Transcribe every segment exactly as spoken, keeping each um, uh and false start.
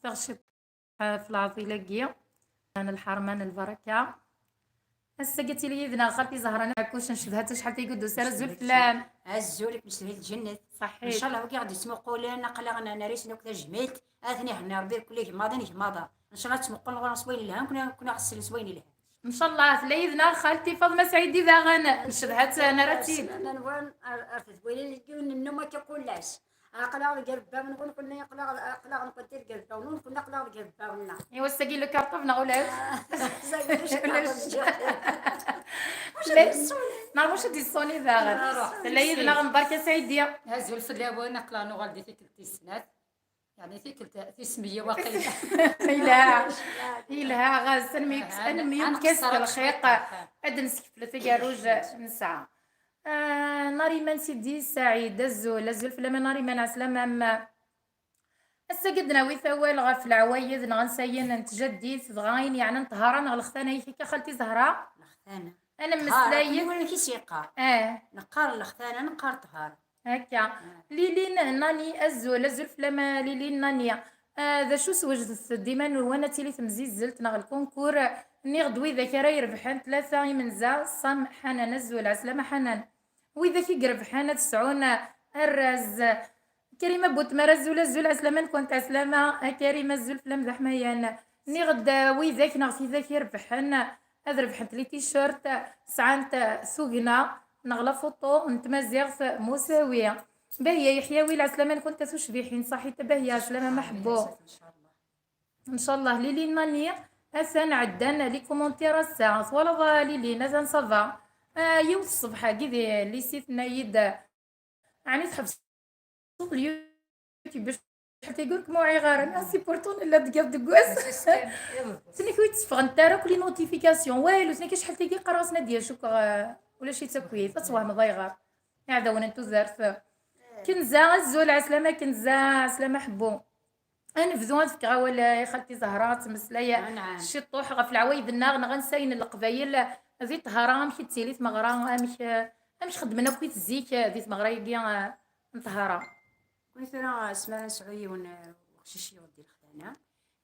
Ɣ ciṭṭaḥ f lɛeḍil-agi n lḥerma n lbaraka. Ass-agi ad tili yid-neɣ xalti Zahra n Ɛekkuc, ncedha-tt acḥal tagi ur d-tusi ara. Azul fell-am. Azul, ad kem-yeshil lǧennet. Ṣaḥit. Ncallah wigi ɣ-d-yettmuqulen, aql-aɣ n-, nerra-asen akk tajmilt, ad ten-ihenni Rebbi irkelli igmaḍ inegmaḍ. Ncallah ad ttmuqulen ɣur-neɣ s wayen ilhan, ken-, ken-, ad ɣ-sellen s wayen ilhan. Ncallah tella yid-neɣ xalti Faḍma Sɛidi daɣen, ncedha-tt, nerra-tt-id. Nwan ar, ar tedwilin n yiwen nnum akka kul ass. Aql-aɣ deg irebbawen-nwen, kunni aql-aɣ, aql-aɣ nekkenti deg irebbawen-nwen, kunni aql-aɣ deg irebbawen-nneɣ. Iwa ass-agi le cartable neɣ ulac? Ass-agi ulac. Ulac. Neɣ mačči d-yeṣṣuni daɣen. Tella yid-neɣ Mbarka Sɛidi. Azul fell-awen, aql-aɣ nuɣal di tikkelt tis snat. Yeɛni tikkelt tis meyya waqila. Yelha. Yelha, ɣas ad nemyuk-, ad nemyukkas d lxiq, ad d-neskeflet agerruj nesɛa. Ah, Nariman Sidi Saɛid, azul, azul fell-am a Nariman, ɛeslama-m. Ass-agi ad d-nawi tawal ɣef leɛwayed neɣ ansayen n tjaddit, dɣa ayen yeɛnan ṭṭhara neɣ lextana-ik akka xalti Zahra? Lextana. Ad nemmeslay. Ṭṭhara, akken i s-yeqqar. Ah. Neqqar lextana, neqqar ṭṭhara. Akka. Ah. Lilin Nani, azul, azul fell-am a Lilin Nani. Ah, d acu swejdet-d iman-nwen ad tili temzizzelt neɣ lkunkur? Nniɣ-d widak ara irebḥen tlata imenza, Sam Ḥanan, azul, ɛeslama Ḥanan. Widak i irebḥen ad sɛun arraz. Karima Butmar, azul, azul, ɛeslama-nkent, ɛeslama a Karima, azul fell-am d aḥmayan. Nniɣ-d, ah, widak neɣ tidak irebḥen ad rebḥent les t-shirts, sɛant tugna neɣ la photo n tmaziɣt Musawi. Bahya Yeḥyawi, ɛeslama-nkent a tucbiḥin, ṣaḥit a Bahya, ɛeslama maḥbu. Ncallah Lili Nani, atan ɛeddan les commentaires ass-a. Twalaḍ a Lili, atan ça va. Ah, yiwet ṣṣbeḥ-agi di lycée tenna-yi-d, ɛni tḥebseḍ le YouTube? Acḥal tagi ur kem-uɣiɣ ara. Ah, c'est pourtant nella deg, deg wass. Ttnek ur tteffɣent ara akk les notifications. Walu, ttnek acḥal tagi qqareɣ-asen ad d-yas akk, ah, ulac-itt akkit. Ad twehmeḍ ayɣer. Iɛdawen n tudert. Kenza, azul, ɛeslama Kenza, ɛeslama ḥebbu. Ad nebdu ad fkeɣ awal i xalti Zahra, ad tmeslay ciṭṭuḥ ɣef leɛwayed-nneɣ neɣ ansayen n Leqbayel di ṭṭhara, amek i d-tili tmeɣra, amek, amek xeddmen akkit zik di tmeɣra-agi, eh, n ṭṭhara. Kuni tura asmi ara nesɛu yiwen, eh, uqcic yuɣ-d di lextana,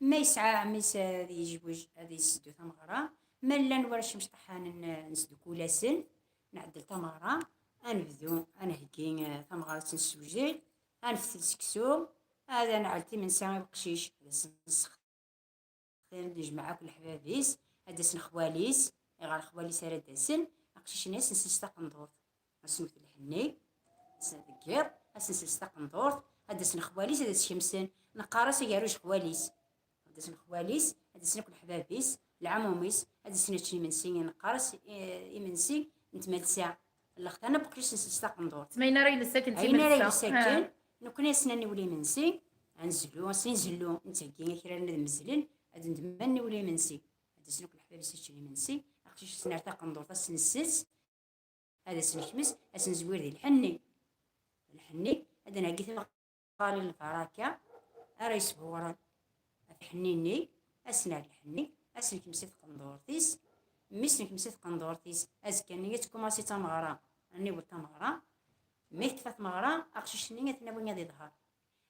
ma yesɛa ɛemmi-s ad yejwej, ad yesseddu tameɣra, ma llan warrac imecṭaḥanen, eh, nesdukul-asen, nɛeddel tameɣra, ad nebdu ad nheggi, eh, tameɣra ad tt-nessewjed, ad neftel seksu, ad nɛell timensa i uqcic, ad as-nessexdem, ad nejmeɛ akk leḥbab-is, ad d-asen xwali-s, iɣer xwali-s ara d-asen, aqcic-nni ad s-nsels taqendurt, ad s-nwet lḥenni, ad s-, deg yiḍ, ad s-nsels taqendurt, ad d-asen xwali-s, ad as-kemsen, neqqar-as agerruj xwali-s. Ad d-asen xwali-s, ad d-asen akk leḥbab-is, lɛamum-is, ad d-asen ad ččen imensi, neqqar-as, eh, imensi n tmelsa. Lextana n uqcic ad s-nsels taqendurt. Ma ayen ara yelsa akken d timelsa. Ayen ara yelsa akken, ah, nekkni ad sen-niwel imensi, ad nezlu, ad sen-nzellu, nettheggi akraren ad mezlen, ad ndem ad niwel imensi. Ad d-asen akk leḥbab-is ad ččen imensi, aqcic ad s-nerr taqendurt, ad s-nsels, ad as-nekmes, ad s-nezwir di lḥenni. Lḥenni, ad d-nheggi timeqqalin n lbaraka ara yesbuɣren ɣef lḥenni-nni, ad s-nerr lḥenni, ad s-nekmes i tqendurt-is. Mi s-nekmes i tqendurt-is, azekka-nni ad tkumaṣi tameɣra, ad niwel tameɣra. Mi tekfa tmeɣra, aqcic-nni ad t-nawi ad iḍher.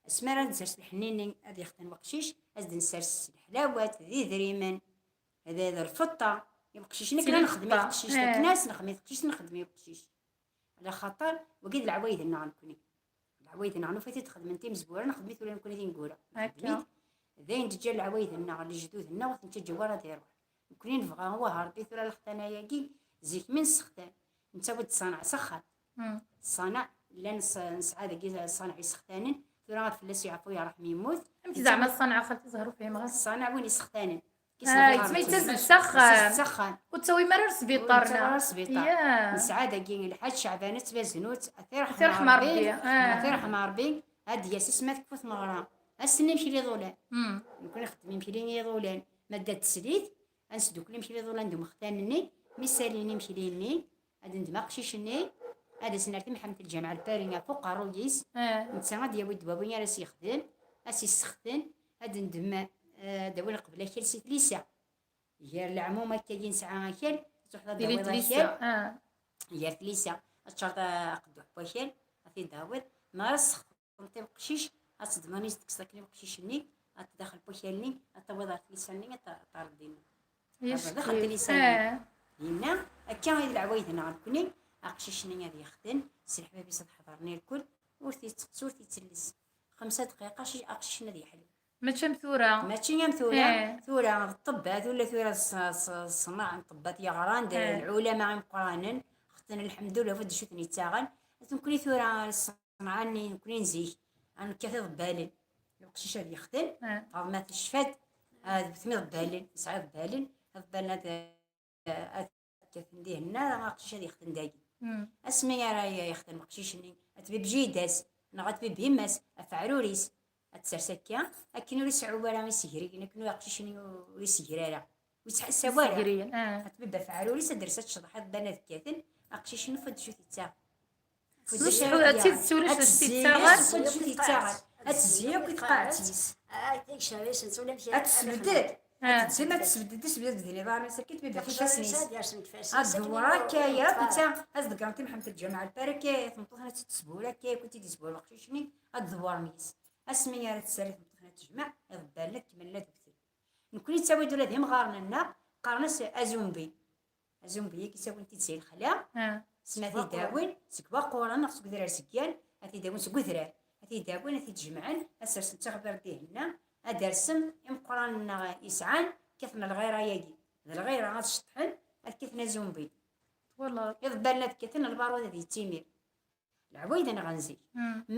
Asmi ara d-nsers lḥenni-nni ad yexten weqcic, ad d-nsers leḥlawat, d idrimen, d, d lfeṭṭa. I weqcic-nni akken ad nexdem i teqcict, eh, akken ad s-nexdem i teqcict, nxeddem i uqcic. Ala xaṭer, wagi d leɛwayed-nneɣ nekni. Leɛwayed-nneɣ nufa-t-id xedmen timezwura, nxeddem-it ula nekni d ineggura. Akka. Nxeddem-it, d ayen d-ǧǧan leɛwayed-nneɣ, lejdud-nneɣ, ur t-nettaǧǧa wara ad iruḥ. Nekni nebɣa, wah, Rebbi tura lextana-agi, zik mi nessextan, nettawi-d ṣṣanaɛ s axxam. Mm. Ṣṣanaɛ, llan ṣ-, nesɛa dagi ṣṣanaɛ yessextanen, tura ad fell-as yeɛfu yerḥem yemmut. Amek zeɛma ṣṣanaɛ, xalti Zahra, ur fhimeɣ ara. Ṣṣanaɛ win yessextanen. Ah, yettma yettazz-d s axxam. Yettazz-d s axxam. Ur ttawim ara ar sbiṭar, ur nettawi ara ar sbiṭar. Ya. Nesɛa dagi Lḥaǧ Ceɛban At Tbaznut, ad t-irḥem Rebbi. Ah. Ad t-irḥem Rebbi, ad d-yas asmi ad tekfu tmeɣra. Ad s-nini imekli iḍulan. Mm. Nekni nxeddem imekli iḍulan. Ma d teslit, ad nesdukkel imekli iḍulan d umextan-nni, mi ssalin imekli-nni, ad ndem aqcic-nni, ad as-nerr timḥemt n lǧameɛ Lpari ɣef uqerruy-is, ah, netta ad d-yawi ddwawi ara s-yexdem, ad s-yessexten, ad ndem, eh, ad d-awin qbel akal si tlisa. Gar leɛmum akkagi nesɛa akal, ad truḥeḍ ad d-tawiḍ akal. Ah. Gar tlisa, ad teččareḍ aqedduḥ n wakal, ad t-id-tawiḍ. Mi ara tessexteḍ i uqcic, ad teḍmeḍ-as tekkseḍ akken i uqcic-nni, ad t-daxel n wakal-nni, ad tawiḍ ɣer tlisa-nni, ad t-, ad terreḍ dinna. Yeɛjeb-ik tlisa-nni. Akka i d leɛwayed-nneɣ nekkni, aqcic-nni ad yexdem, s leḥbab-is ad ḥeḍren irkul, ur t-yetteqqes, ur t-yettelles. Xemsa dqiqa, aqcic-nni ad yeḥlu. Mačči am tura. Mačči am tura. Tura d ṭṭebbat, ula tura ṣ-, ṣ-, ṣṣenɛa n ṭṭebbat yeɣran, d lɛulama imeqqranen, xeṭṭen lḥemdullah, ɣef d acu ten-yettaɣen. Nekkni tura ṣṣenɛa-nni nekkni n zik, ad nekkat iḍebbalen. Leqcic ad yexdem, Faḍma tecfa-d, ad wten iḍebbalen, nesɛa iḍebbalen, iḍebbalen ad, ad kkaten dihenna, aqcic ad yexdem dagi. Asmi ara yexdem uqcic-nni, ad tbibb jida-s, neɣ ad tbibb yemma-s, afeɛrur-is, ad t-ters akka, akken ur iseɛɛu ara isegriyen, akken aqcic-nni ur isegri ara, ur yettḥassab ara. Ad tbibb afeɛrur-is, ad d-ters ad tecḍeḥ iḍebbalen ad kkaten, aqcic-nni ur d acu t-yettaɣen. Ad tidet ulac d acu t-yettaɣen. Ad tezzi akk i tqaɛet-is. Ad tesbedd. Ad tezzi, ma tesbedd, tesbedd din iḍarren-is akka, tbibb ɣef ifassen-is. Ad tdewwer akka, yakk netta, ad ḍeggren timḥemt n lǧameɛ lpar akka, tameṭṭut-nni ad tt-tesbur akka, yakk tt-id-yesbur uqcic-nni, ad tdewwer mmi-s. Asmi ara tserri tmeṭṭut-nni ad tejmeɛ, iḍebbalen ad kemmlen ad wten. Nekkni nettawi-d ula d imɣaren-nneɣ, qqaren-as azumbil. Azumbil-agi ttawin-t-id si lexla, sma ad t-id-awin seg waquren neɣ seg udrar seggan, ad t-id-awin seg udrar, ad t-id-awin, ad t-id-jemɛen, ad sersen d tiɣbir dihenna, ad d-rsen imeqqranen-nneɣ yesɛan, kkaten lɣira-agi. D lɣira ad ceṭṭḥen, ad kkaten azumbil. Twalaḍ? Iḍebbalen ad kkaten, lbarud ad yettimir. Leɛwayed-nneɣ n zik.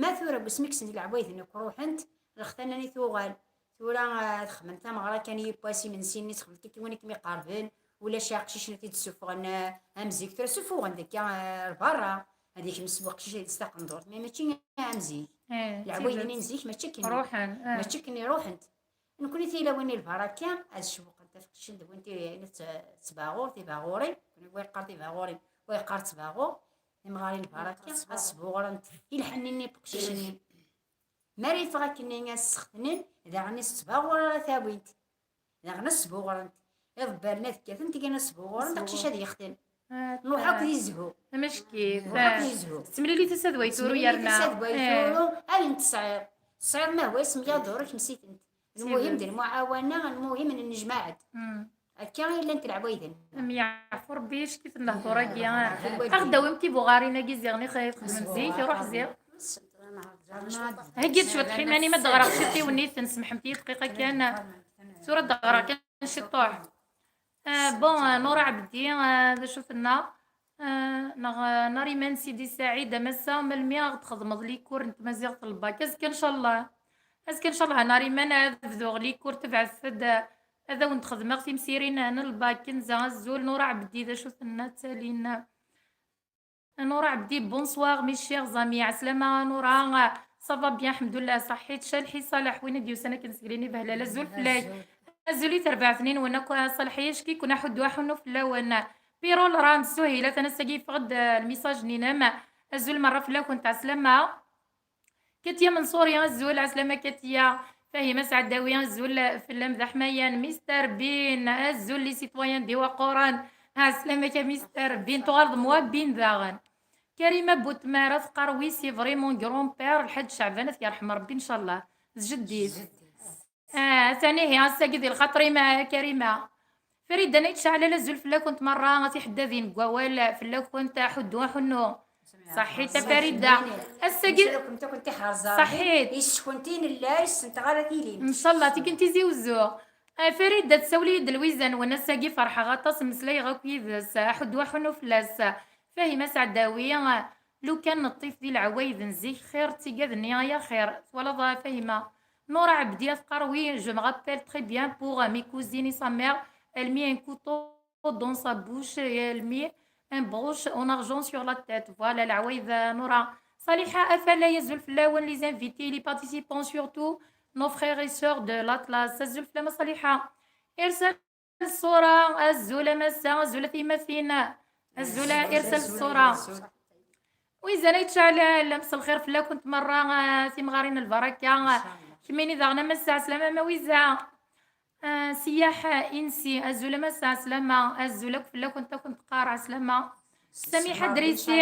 Ma tura deg wasmi kksen leɛwayed-nni akk ruḥent, lxetna-nni tuɣal. Tura, ah, ad xedmen tameɣra kan yiwwas imensi-nni, txedmeḍ kan win i kem-iqerben, ulac aqcic-nni ad t-id-ssuffɣen, ah, am zik. Tura ssufuɣen-d akka, ah, ar berra, ad ikmes weqcic ad yels taqendurt, mais mačči am zik. Leɛwayed-nni n zik mačči akken. Ruḥen, ah. Mačči akken i ruḥent. Nekkni tilawin n lbaraka ad cewwqent ɣef uqcic-nni d win ti-, tt-, ttbaɣur, tibaɣurin, wa yeqqar tibaɣurin, wa yeqqar ttbaɣur, imɣaren n lbaraka ad sbuɣrent i lḥenni-nni n uqcic-nni. Mi ara yeffeɣ akkenni ad s-sextnen, daɣen s ttbaɣur ara t-awint, daɣen ad sbuɣrent. Iḍebbalen ad kkaten, tigi ad sbuɣrent, aqcic ad yexten. Nruḥ akk di zzhu. Amackit. Nruḥ akk di zzhu. Tettemlili tasa d way turu yerna. Tettemlili tasa d way turu, ayen tesɛiḍ. Tesɛiḍ ma hwa isem yaḍur, kemsi-tent. Lmuhim d lmuɛawana, lmuhim n nnejmaɛet. Akka i llant leɛwayed-nneɣ. Am yeɛfu Rebbi, yeckit lehdur-agi. Aɣ-d-awim tibuɣarin-agi ziɣen i xedmen zik, ruḥ ziɣ. Heggi-d cwiṭ ḥiman-im ad d-ɣreɣ ciṭ i wen-iten, semḥemt-iyi dqiqa kan. Tura ad d-ɣreɣ kan ciṭuḥ. Ah, bon, ah, Nura Ɛebdi, ah, d acu tenna? Ah, neɣ, ah, Nariman Sidi Saɛid, a massa, melmi ad ɣ-d-txedmeḍ les cours n tmaziɣt n lbak? Azekka, ncallah. Azekka, ncallah, a Nariman, ad bduɣ les cours, tebɛet-d, ah, ad awen-d-xedmeɣ timsirin n lbak. Kenza, azul, Nura Ɛebdi, d acu tenna? Ttalin. Nura Abdi, bonsoir mes chers amis, ɛeslama Nura, ça va bien, ḥemdullah, ṣaḥḥit, Calḥi Ṣaleḥ, win i d-yusan akken seg Lini Behlal, azul fell-ak. Azul i terbaɛt-nni-nwen akk, a Ṣaleḥ, acki-ken aḥuddu aḥunnu fell-awen. Pirol Rand, Suhila, tan ass-agi yeffeɣ-d, eh, lmisaj-nni-inem. Azul merra fell-akent, ɛeslama. Katia Mansouri, azul, ɛeslama Katia. Fahima Sɛadawi, azul fell-am d aḥmayan. Mister Bean, azul les citoyens d Iwaqquren. Ɛeslama-k a Mister Bean, tuɣaleḍ mwa Bean daɣen. Karima Butmara teqqar: oui, c'est vrai, mon grand-père, Lḥaǧ Ceɛban, ad t-yerḥem Rebbi, ncallah. D jeddi-s. Ah, atan ihi, ass-agi di lxaṭer-im a Karima. Farida n Ayt Ceɛlal, azul fell-akent merra, a tiḥeddadin n wawal, fell-akent aḥuddu aḥunnu. Ṣaḥḥit a Farida. Ass-agi ṣaḥḥit. Yes-kent i nella, yes-nteɣ ara tilim. Ncallah, tikkelt i tizi uzzu. Ah, Farida, tsawel-iyi-d Lwiza-nwen, ass-agi ferḥeɣ aṭas, mmeslayeɣ akk yid-s, aḥuddu aḥunnu fell-as. Fahima Sɛdawi, lukan neṭṭif di leɛwayed n zik, xir d tigad-nni ay axir. Twalaḍ a Fahima? Nora Abdi teqqar: oui, je me rappelle très bien pour, euh, mes cousines et sa mère, elle met un couteau dans sa bouche et elle met un broche en argent sur la tête. Voilà, leɛwayed, euh, Nora. Saliḥa Afalay, azul fell-awen, les invités, les participants, surtout nos frères et sœurs de l'Atlas. Azul fell-am a Saliḥa. Irsel ṣṣura, azul a massa, azul a tiyemmatin. Azul a Irsel ṣṣura. Wizan ay tceɛlal, mselxir fell-akent merra, ah, timɣarin n lbaraka. Kemmini daɣen a massa, ɛeslama ma Wiza. Ah, Siyaḥ Insi, azul a massa, ɛeslama, azul akk fell-akent, akent teqqar ɛeslama. Samiḥa Drisi,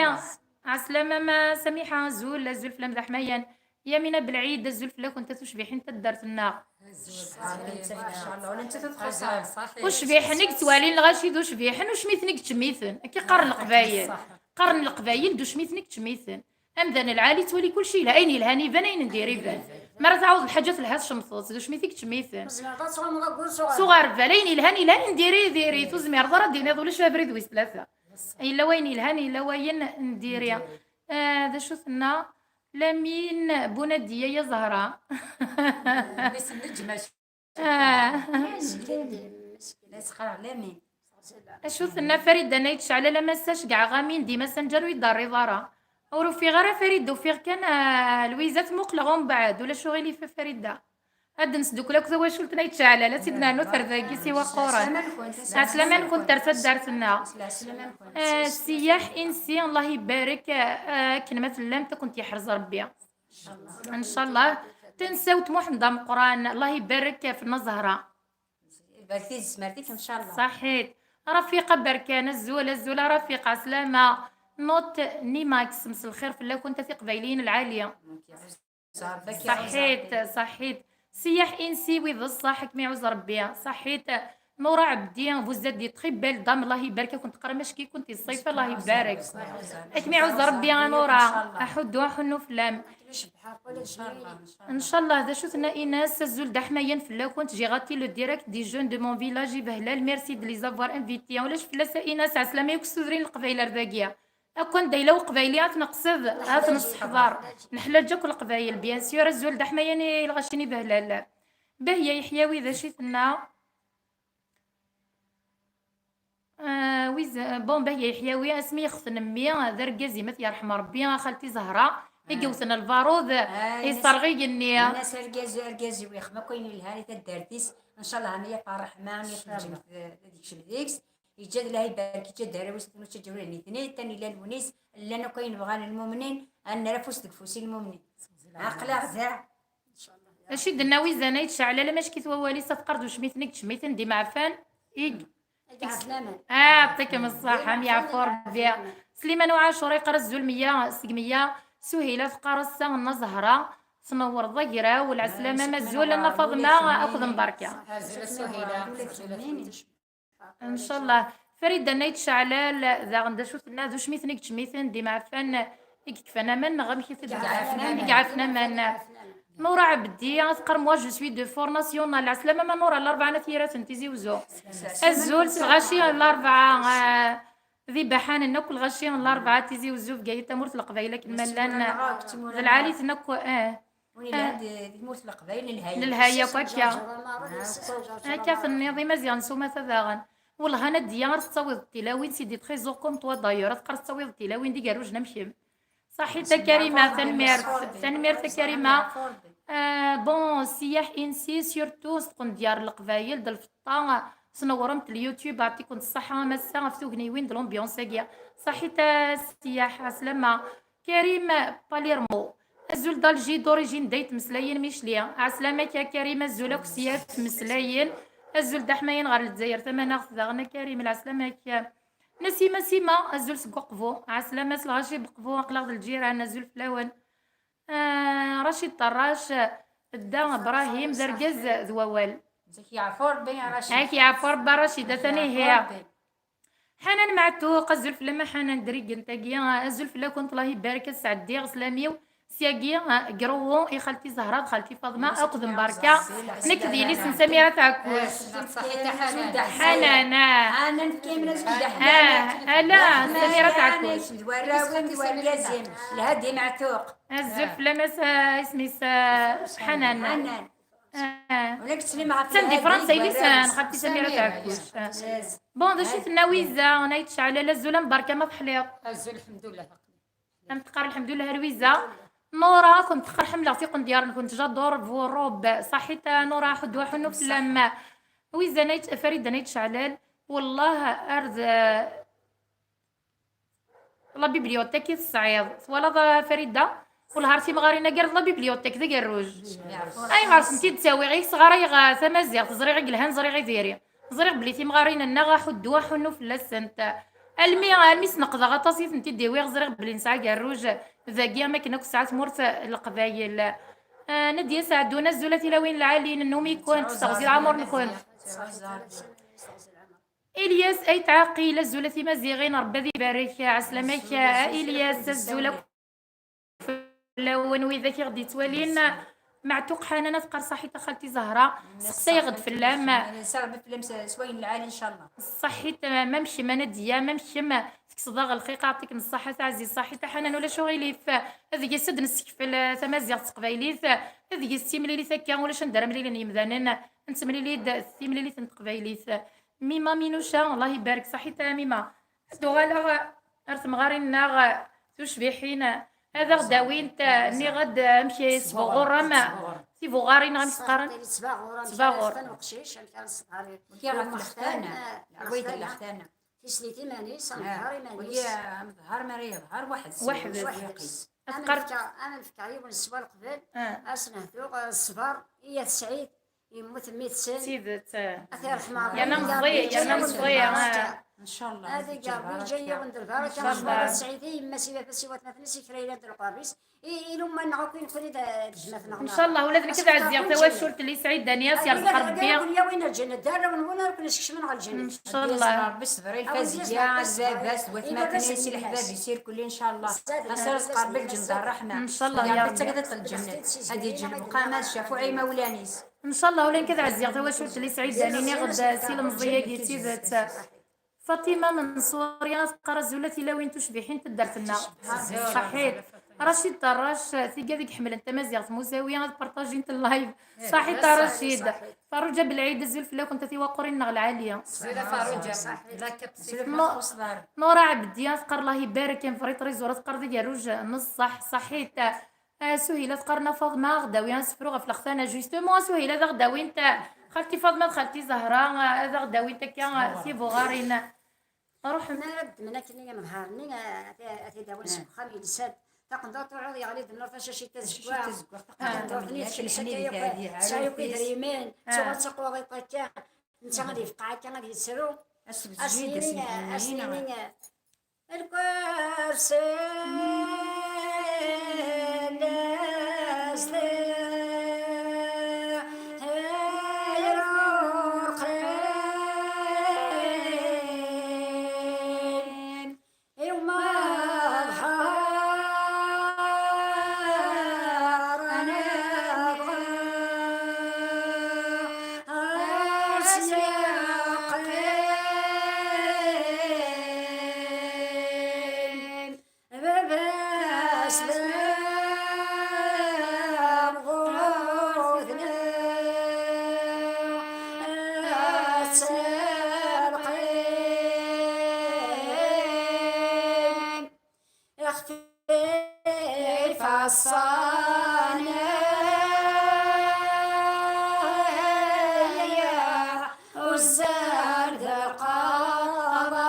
ɛeslama ma Samiḥa, azul, azul fell-am d aḥmayan. Yamina Belɛid, azul fell-akent a tucbiḥin n taddart-nneɣ. Azul, ṣṣeḥ, netta, ma sha Allah, wala netta tadxuṣar. Ucbiḥen i yettwalin lɣaci d ucbiḥen, ucmiten i yettcmiten. Akka qqaren Leqbayel. Qqaren Leqbayel d ucmiten i yettcmiten. Amdan lɛali yettwali kulci yelha, ayen yelhan iban, ayen n diri iban. Mi ara tɛawdeḍ lḥaǧa telha tcemteḍ-tt, d ucmit i yettcmiten. Tzemreḍ ad tɛummeḍ aggur s S uɣerbal, ayen yelhan yelha, ayen n diri diri, ur tezmireḍ ara ad d-tiniḍ ulac abrid wis tlata. Yella wayen yelhan, yella wayen n diri. Ah, d acu tenna? Lamin Bunadiya ya Zahra. Mmi-s n Neǧma. Ah. La yesqareɛ Lamin. Acu tenna Farida n Ayt Ceɛlal? Ama ass-a ceggɛeɣ amin di Messenger ur yi-d-terriḍ ara. Ur ufiɣ ara Farida, ufiɣ kan, ah, Lwiza, tmuqleɣ umbeɛd. Ulac uɣilif a Farida. Ad d-nesdukkel akk tawacult n Ayt Ceɛlal, ad tt-id-nernu terdagi s iwaqquren. Ɛeslama-nkent ar taddart-nneɣ. Ah, Siyaḥ Insi, Allah ibarek, ah, akken ma tellamt, ad kent-yeḥrez Rebbi. Ncallah. Tansawt Muḥend Ameqran, Allah ibarek ɣef Nna Zahra. Ibarek di tezmert-ik, ncallah. Ṣaḥit. Rafiqa Berkan, azul, azul a Rafiqa, ɛeslama. Not Nimax, mselxir fell-akent a tiqbayliyin lɛali. Ṣaḥit, ṣaḥit. Siyaḥ Insi, wi d ṣṣeḥ, ad kem-iɛuz Rebbi. Ṣaḥit. Nura Ɛebdi, vous êtes des très belles dames, Allah ibarek-akent, teqqarem acki-kent yeṣṣif, Allah ibarek. Ad kem-iɛuz Rebbi a Nura. Aḥuddu aḥunnu fell-am. Ncallah. D acu tenna Inas? Azul d aḥmayan fell-akent, j'ai raté le direct des jeunes de mon village Ibehlal, merci de les avoir invités. Ulac fell-as a Inas, ɛeslama yakk s tudrin n Leqbayel ar dagi. Akk anda yella Uqbayli ad t-neqsed, ad t-nesseḥḍer. Neḥlaǧ akk Leqbayel, bien sûr. Azul d aḥmayan i lɣaci n Ibehlal. Bahya Yeḥyawi, d acu i tenna? Ah, wiz-, bon, Bahya Yeḥyawi, asmi yexten mmi, d argaz-im, ad t-yerḥem Rebbi, a xalti Zahra, i yewten lbarud, yesserɣ igenni. Yenna-as argaz, argaz-iw yexdem akk ayen yelhan i taddart-is, ncallah am yaf ṛṛeḥma, am yaf lǧennet, eh, ad yekcem deg-s, yeǧǧa-d, Allah ibarek, yeǧǧa-d arraw-is, ttnuttajawren nitni, tanila-nwen-is, llan akk ayen bɣan lmumnin, ad nerr afus deg ufus i lmumnin. Aql-aɣ da. Acu i d-tenna Wizan Ayt Ceɛlal, amack-it wawal-is, ad teqqar d ucmiten i yettcmiten d imeɛfan, i Ah, ṭikem ṣṣaḥ, am yeɛfu Rebbi. Sliman Uɛacur yeqqar azul meyya seg meyya. Suhila teqqar ass-a Nna Zahra, tnewwreḍ agraw, lɛeslama, mazul a Nna Faḍma akked Mbarka. Ncallah. Farida n Ayt Ceɛlal daɣen d acu tenna, d ucmiten i yettcmiten d imeɛfan i yekfan aman neɣ amek i t-id-, i iɛefen aman. Nura Ɛebdi ad teqqar moi je suis de Fort National. Ɛeslama ma Nura, Larebɛa n At Yiraten, Tizi Uzzu. Azul s lɣaci n Larebɛa, ah, di Baḥanen akk lɣaci n Larebɛa, Tizi Uzzu, Bgayet, tamurt n Leqbayel akken ma llan, d lɛali-ten akk, ah. Win yellan di, di tmurt n Leqbayel, nelha-yak. Nelha-yak akka. Akka tenniḍ, Imaziɣen s umata daɣen. Wellah a Nadiya, ar tettawiḍ tilawin, c'est des trésors comme toi d'ailleurs, ad teqqar tettawiḍ tilawin d igerrujen am kemm. Ṣaḥit a Karima, tanemmirt, tanemmirt a Karima. Ah, bon, Siyaḥ Insi, surtout, ṣedqen dyaṛ n Leqbayel, d lfeṭṭa, tnewwremt l-YouTube, ɛṭiken ṣṣaḥa a massa ɣef tugniwin d l'ambiance-agi. Ṣaḥit a Siyaḥ, ɛeslama. Karim Palermo, azul d'Alger d'origine, day tmeslayin Micli. Ɛeslama-k a Karim, azul akk s yat tmeslayin. Azul d aḥmayan ɣer Lezzayer tamanaɣt daɣen a Karim, lɛeslama-k. Nasima Sima, azul seg Uqbu. Ɛeslama s lɣaci n Uqbu, aql-aɣ d lǧiran, azul fell-awen. Ah, Racid Ṭerrac, Dda Brahim, d argaz d wawal. Zik yeɛfu Rebbi a Racid. Ak yeɛfu Rebbi a Racid, atan ihi. Ḥanan Meɛtuq, azul fell-am a Ḥanan Drigent-agi, azul fell-akent, Allah ibarek, ad sɛeddiɣ sslam-iw syagi, ah, deg Ruwu, i xalti Zahra d xalti Faḍma akked Mbarka, nekk d yelli-s n Samira Tɛekkuct. Ḥanan, ah. Ḥanan, fkiɣ-am azul d Ḥanan. Ah, ala, Samira Tɛekkuct. D warraw-im d wergaz-im, Lhadi Meɛtuq. Azul fell-am a s-, ah, isem-is, ah, Ḥanan. Ḥanan. Ah. Ula d ttsellim ɣef Attan di Lhadi, Fransa, yelli-s n xalti Samira Tɛekkuct. Ah. Bon, d acu i tenna Wiza n Ayt Ceɛlal? Azul a Mbarka, ma teḥliḍ? Azul, lḥemdullah. Am teqqar lḥemdullah a Lwiza. Nura, kent-teqqar, ḥemmleɣ tiqendyar-nkent, j'adore vos robes. Ṣaḥit a Nura, ḥuddu aḥunnu fell-am. Wiza n Ayt, Farida n Ayt Ceɛlal, wellah ar d la bibliothèque i tesɛiḍ. Twalaḍ a Farida? Wellah ar timɣarin-agi ar d la bibliothèque d agerruj. Ayɣer tent-id-ttawiɣ? I sɣarayeɣ tamaziɣt, ẓriɣ i yelhan, ẓriɣ i diri. Ẓriɣ belli timɣarin-nneɣ aḥuddu aḥunnu fell-asent. Almi, almi sneqdeɣ aṭas i tent-id-iwiɣ, ẓriɣ belli nesɛa agerruj. Dagi am akken akk tesɛa tmurt n Leqbayel. Ah, Nadia Saɛdun, azul a tilawin lɛali, nennum-iken, teɣzi lɛamur-nken. Ilyas Ayt Ɛaqil, azul a timaziɣin, Rebbi ad ibarek, ɛeslama-k a Ilyas, azul akk fell-awen widak i ɣ-d-yettwalin. Meɛtuq Ḥanan, ad teqqar ṣaḥit a xalti Zahra, seqsayeɣ-d fell-am. Ṣaḥit, ma, ma mkem a Nadia, ma mkem, tekkseḍ-aɣ lxiq, aɛṭik n ṣṣaḥa, taɛzi ṣaḥit a Ḥanan, ulac uɣilif. Deg-s ad d-nessekfel tamaziɣt s teqbaylit, deg-s d timlilit akka, ulac anda ara mlilen yemdanen, nettemlili-d s timlilit n teqbaylit. Mima Minuca, Allah ibarek, ṣaḥit a Mima. Ad d-uɣaleɣ ar temɣarin-nneɣ tucbiḥin, ad aɣ-d-awint, nniɣ-d amek i sbuɣurem tibuɣarin, amek s-qqaren? Ṣṣaḥ, tili ttbaɣur, amek ara Ttbaɣur. Yextan uqcic, amek ara nesseḍhar i Wagi ɣef lextana, lextana, lextana. Lɛawayd n lextana. Tislit iman-is, amḍhar iman-is. Wagi amḍhar mi ara yeḍher weḥd-s. Weḥd-s. Weḥd-s. Ad teqqar- Am nefka, am nefka yiwen sswal qbel, Ah. Ad s-nehdu, eh, ṣṣber, i At Sɛid, yemmut mmi-tsen. D tidet, ah. Ad t-yerḥem Ṛebbi. Yerna meẓẓi, yerna meẓẓi, ah. Ncallah. Ad iǧǧa Ṛebbi, iǧǧa yiwen d lbaraka. Ncallah. Ḥmed Sɛid, i yemma-s, i baba-s, i watmaten-is, i kra yellan d leqrab-is. I, i lumma-nneɣ akk, i nekkni d, d gma-tneɣ. Ncallah, ula d nekk ad ɛezziɣ tawacult n Lisɛid Dani, ad s-yerẓeq Ṛebbi. Ad ken-yawi ɣer lǧennet, d arraw-nwen ara ken-iskecmen ɣer lǧennet. Ncallah. Ṛebbi ṣṣber i Lfazya, d baba-s, d watmaten-is, i leḥbab-is irkelli, ncallah. Ad s-yerẓeq Ṛebbi lǧennet d ṛṛeḥma. Ncallah, ya Ṛebbi. Ad yeǧǧ lqama, ad ccafuɛ imawlan-is. Ncallah, ula nekk ad ɛezziɣ tawacult n Lisɛid Dani, nniɣ-d s ilemẓi-agi d tidet. Fatima Menṣuri, ad teqqar azul a tilawin tucbiḥin n taddart-nneɣ. Ṣaḥit. Racid Tarrac, tigad i iḥemmlen tamaziɣt, Musawi, ad partajint live. Ṣaḥit a Racid. Faruǧa Belɛid, azul fell-akent a tiwaqurin-nneɣ lɛali. Zira Faruǧa. Nura Ɛebdi, ad teqqar Allah ibarek, un vrai trésor, ad teqqar d agerruj n ṣṣeḥ. Ṣaḥit. Ah, Suhila teqqar-n a Faḍma, ad aɣ-d-awi asefru ɣef lextana, justement, a Suhila, ad aɣ-d-awint, ah, xalti Faḍma d xalti Zahra, ah, ad aɣ-d-awint akka, ah, tibuɣarin. Ruḥen. Mi ara ddmen akken i yemḍhar-nni, ah, ad t-, ad t-id-awin seg uxxam, yelsa-d taqendurt, uɛuḍ yeɣli-d nnuṛ, tacacit tazeggaɣt, taqendurt-nni tekles akka yakk, tesɛa yakk idrimen, tuɣal d taqwaḍit akka, netta ad yefqeɛ akka, ad yettru, ad s-yini, ad s-yini, Lkersi Baba-s d amɣur d netta lqim, ixef-it aṣṣan uzzal d lqaḍa.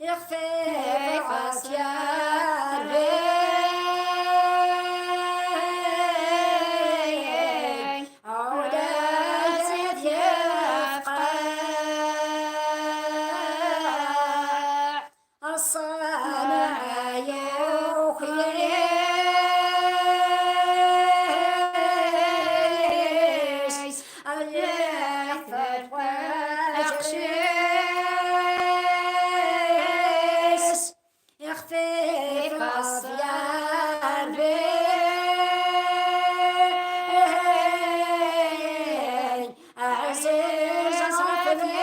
Ixef-it ɣas yarbi, ula d at yefqeɛ, aṣṣan yuker-it. Ixef-it ɣas yarbi, ɛziz ɣef lehl-is.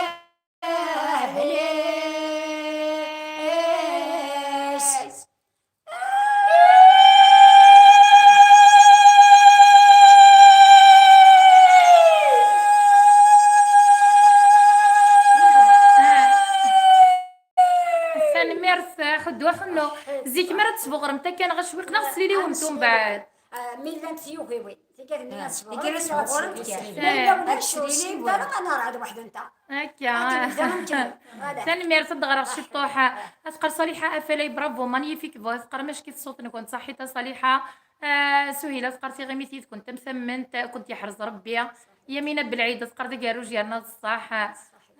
Tanemmirt, a Ḥuddu Aḥunnu. Zik mi ara tesbuɣremt akka neɣ acwiq neɣ sliliwemt umbeɛd? Ah, mi llant tyugiwin, tigad-nni ad sbuɣrent, ad sbuɣrent kan. Ma yella ulac, ur slileɣ ara, ad nerɛed weḥd-nteɣ. Akka. Ad nbda amkan. Voilà. Tanemmirt, ad d-ɣreɣ ciṭṭuḥ. Ad teqqar Ṣaliḥa Afalay, bravo, magnifique voix. Ad teqqar mackit ṣṣut-nkent, ṣaḥit a Ṣaliḥa. Ah, Suhila teqqar tiɣimit yid-kent am tamment, ad kent-yeḥrez Rebbi. Yamina Belɛid teqqar d agerruj yerna d ṣṣeḥ.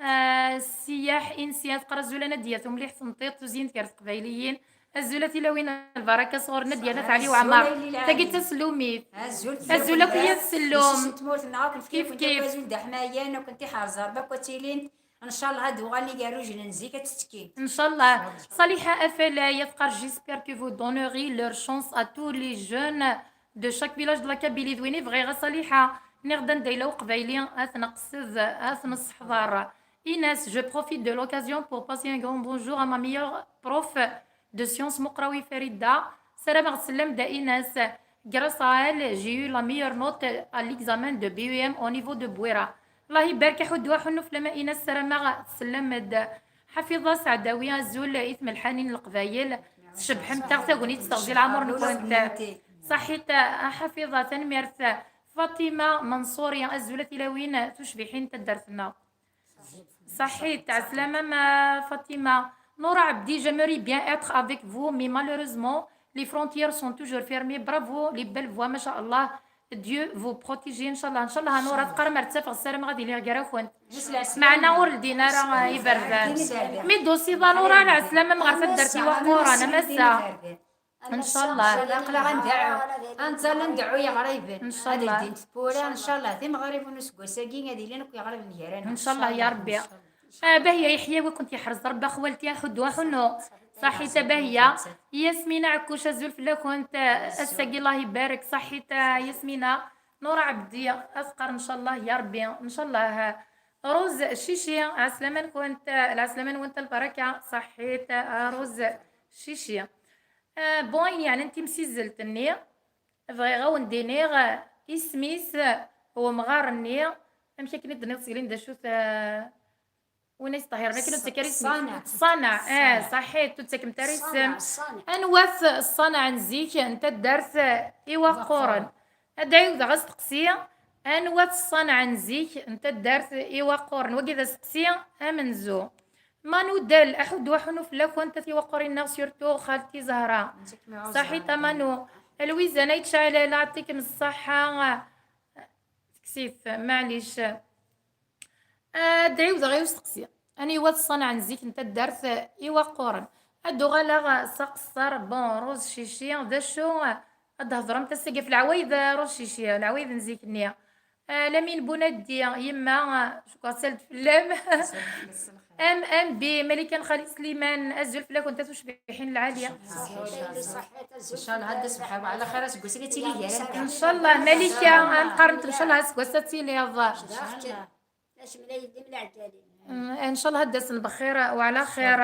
Ah, Ssiyaḥ Insi ad qar azul a Nadia, tumliḥt n tiṭ tuzyint gar teqbayliyin. Azul a tilawin, lbaraka sɣur Nadia n At Ɛli Uɛmar. Tagi d taslumit. Azul akk yat sellum. Kif kif. Azul d aḥmayan, ad kent-iḥerz Rebbi akk ad tilin. Ncallah ad uɣalen igerrujen n zik ad tettekkin. Ncallah. Ṣaliḥa Afalay ad qar, j'espère que vous donnerez leur chance à tous les jeunes de chaque village de la Kabylie. D win i bɣiɣ a Ṣaliḥa. Nniɣ-d anda yella uqbayli, ad t-neqsed, ad t-nesseḥḍer. Ines, je profite de l'occasion pour passer un grand bonjour à ma meilleure prof de sciences, Muqrawi Farida. Ssarameɣ tsellam-d a Ines. Grâce à elle, j'ai eu la meilleure note à l'examen de B E M au niveau de Bouira. Allah ibarek, aḥuddu aḥunnu fell-am a Ines, ssarameɣ tsellam-d. Ḥafiḍa Saɛdawi, azul i tmelḥanin n Leqbayel. Tcebḥemt-aɣ tagnit, teɣzi lɛemr-nkent. Ṣaḥit a Ḥafiḍa, tanemmirt. Fatima Mansouri, azul a tilawin tucbiḥin n taddart-nneɣ. Ṣaḥit, ɛeslama ma Fatima. Nora Abdi, j'aimerais bien être avec vous, mais malheureusement, les frontières sont toujours fermées. Bravo, les belles voix, ma sha Allah. Dieu vous protège, ncallah, ncallah. Nora teqqar, ma ttafeɣ, ssarameɣ ad iliɣ gar-akent. Meɛna ur ldin ara iberdan. Mi d-tusiḍ a Nora, ɛeslama-m ɣer taddart iwaqquren, a massa. Ncallah. Ncallah, aql-aɣ ad ndeɛɛu. Ad nẓall ad ndeɛɛu yeɣriben. Ncallah. Ad ldint tewwura, ncallah. Timeɣribin n useggas-agi ad ilin akk yeɣriben gar-aneɣ. Ncallah, ya Rebbi. Ah, Bahya Yeḥya, wi kent-yeḥrez Rebbi, a xwalti, aḥuddu aḥunnu. Ṣaḥit a Bahya. Yasmina Ɛekkuc, azul fell-akent. Ass-agi Allah ibarek. Ṣaḥit a Yasmina. Nura Ɛebdi, ad teqqar ncallah ya Rebbi. Ncallah. Rose Cici, ɛeslama-nkent, lɛeslama-nwent, lbaraka. Ṣaḥit a Rose Cici. Ah, bon, ayen yeɛnan timsizzelt-nni, bɣiɣ ad wen-d-iniɣ, ah, isem-is, ah, wemɣar-nni, amek akken i d-tenniḍ seg Linda Cut, ah, win ay s-ṭahiren akken ur tt-, isem. Ṣanaɛ. Ṣanaɛ, eh, ṣaḥit, ur ttakemt ara isem. Ṣanaɛ, ṣanaɛ. Anwa-t ṣṣanaɛ n zik n taddart, ah, Iwaqquren? Iwaqquren. Ad ɛiwdeɣ asteqsi, anwa-t ṣṣanaɛ n zik n taddart Iwaqquren? Wagi d asteqsi amenzu. Manu Del, aḥuddu aḥunnu fell-akent, at Iwaqquren-nneɣ, surtout xalti Zahra. Ṣaḥit a Manu. Lwiza Nayt Caɛlal, ɛṭikem ṣṣaḥa. Tekkes-it, maɛlic. Ad ɛiwdeɣ i usteqsi. Aniwa-t ṣṣanaɛ n zik n taddart Iwaqquren? Ad d-uɣaleɣ s aqeṣṣer, bon, Rose Cici, d acu ad d-thedremt ass-agi ɣef leɛwayed, Rose Cici, leɛwayed n zik-nni? Ah, Lamine Bounaddi, yemma, ah, cukkeɣ tsal-d fell-am. Am, am bi Malika n Xali Sliman, azul fell-akent a tucbiḥin lɛali. Ncallah ad d-asebḥaw ɛla xir aseggas-agi ad tili gar-aneɣ. Ncallah, Malika, ad nqarent ncallah aseggas ad tiliḍ. Mm, ncallah ad d-asen bxir wa ɛla xir.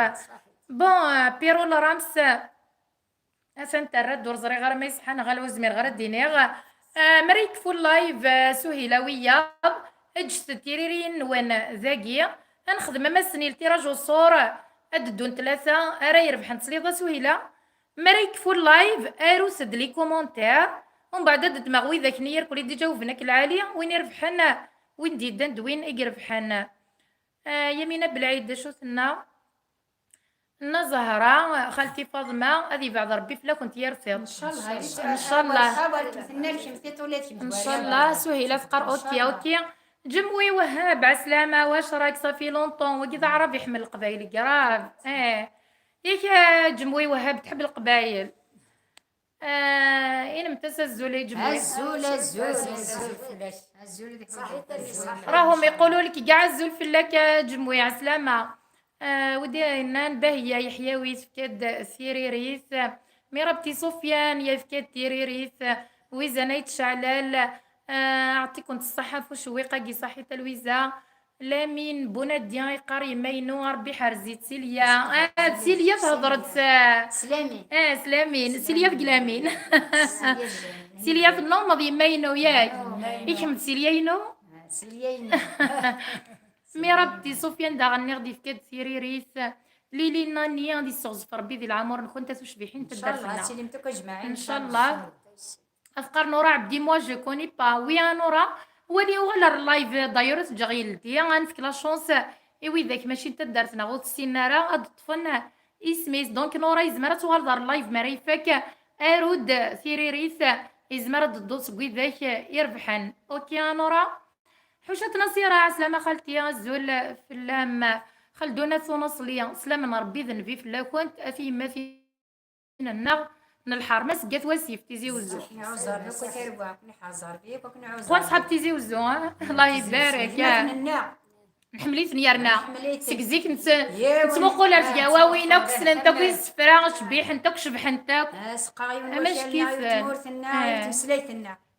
Bon, ah, Pirul Rams, Atan terra-d, ur ẓriɣ ara ma iṣeḥḥa neɣ ala, ur zmireɣ ara ad d-iniɣ. Ah, mi ara yekfu live, ah, Suhila wiyaḍ, ǧǧet-d tiririyin-nwen dagi. Ad nexdem amassen i le tirage au sort, ad d-ddun tlata ara irebḥen. Tesliḍ a Suhila? Mi ara yekfu live, arut-d les commentaires, umbeɛd ad ddmeɣ widak-nni irkel i d-iǧawben ak lɛali, win irebḥen, win d-yeddan d win i irebḥen. Ah, Yamina Belɛid, d acu tenna? Nna Zahra, xalti Faḍma, ad yebɛed Rebbi fell-akent yir tiṭ. Ncallah. Ncallah. Ncallah, Suhila teqqar: "Ok, ok." Ǧemwi Wahab, ɛeslama, wac rak, ça fait longtemps. Wagi d aɛrab iḥemmel Leqbayel, grave. Eh. Yak, eh, Ǧemwi Wahab, tḥeb Leqbayel. Ah, inimt-as azul i Ǧemwi. Azul, azul, azul fell-ak. Azul di. Rahum iqulu lek gaɛ azul fell-ak a Ǧemwi, ɛeslama. Ah, widi yennan Bahya Yeḥyawi tefka-d tiririt. Mirabti Sufyan yefka-d tiririt. Lwiza Nayt Caɛlal. Ah, ɛṭi-kent ṣṣaḥa ɣef ucewwiq-agi, ṣaḥit a Lwiza. Lamin Bunaddi iqqar: "Yemma-inu, a Rebbi ḥerz-itt." Silya. Ah, d Silya thedder-d s-, Slamin. Ah, s Lamin. Silya deg Lamin. Silya deg Lamin. Silya tennummeḍ yemma-inu, yak? Yemma-inu. I kemm d Silya-inu? Ah, Silya-inu. Mi Rebbi Sufyan daɣen nniɣ-d yefka-d tiririt. Lili Nani, ad yesseɣzef Rebbi di leɛmur-nkent a tucbiḥin n taddart-nneɣ. Ncallah, ad tilimt akk ajmaɛin. Ncallah. Ad teqqar Nura Ɛebdi: "Moi, je connais pas." Oui, a Nura, wali uɣal ar live, d'ailleurs, ad ǧǧeɣ yeldi, ad nefk la chance i widak mačči n taddart neɣ ur t-ssinen ara, ad ṭṭfen isem-is. Donc, Nura, yezmer ad tuɣaleḍ ar live mi ara ifak, aru-d tiririt, yezmer ad d-tedduḍ seg widak irebḥen. Ok, a Nura? Ḥucat Nasira, ɛeslama xalti, azul fell-am. Xaldun At Unaṣli, slam n Ṛebbi d nnbi fell-akent, at yemmatin-nneɣ n lḥerma seg At Wasif, Tizi Uzzu. Ḥuan ṣḥab Tizi Uzzu, ha? Allah ibarek, ha? Nḥemmel-iten yerna. Seg zik nett-, nettmuqul ar tgawawin akk, ssnent akk isefra, cbiḥent akk, cebḥent akk. Amack-iten.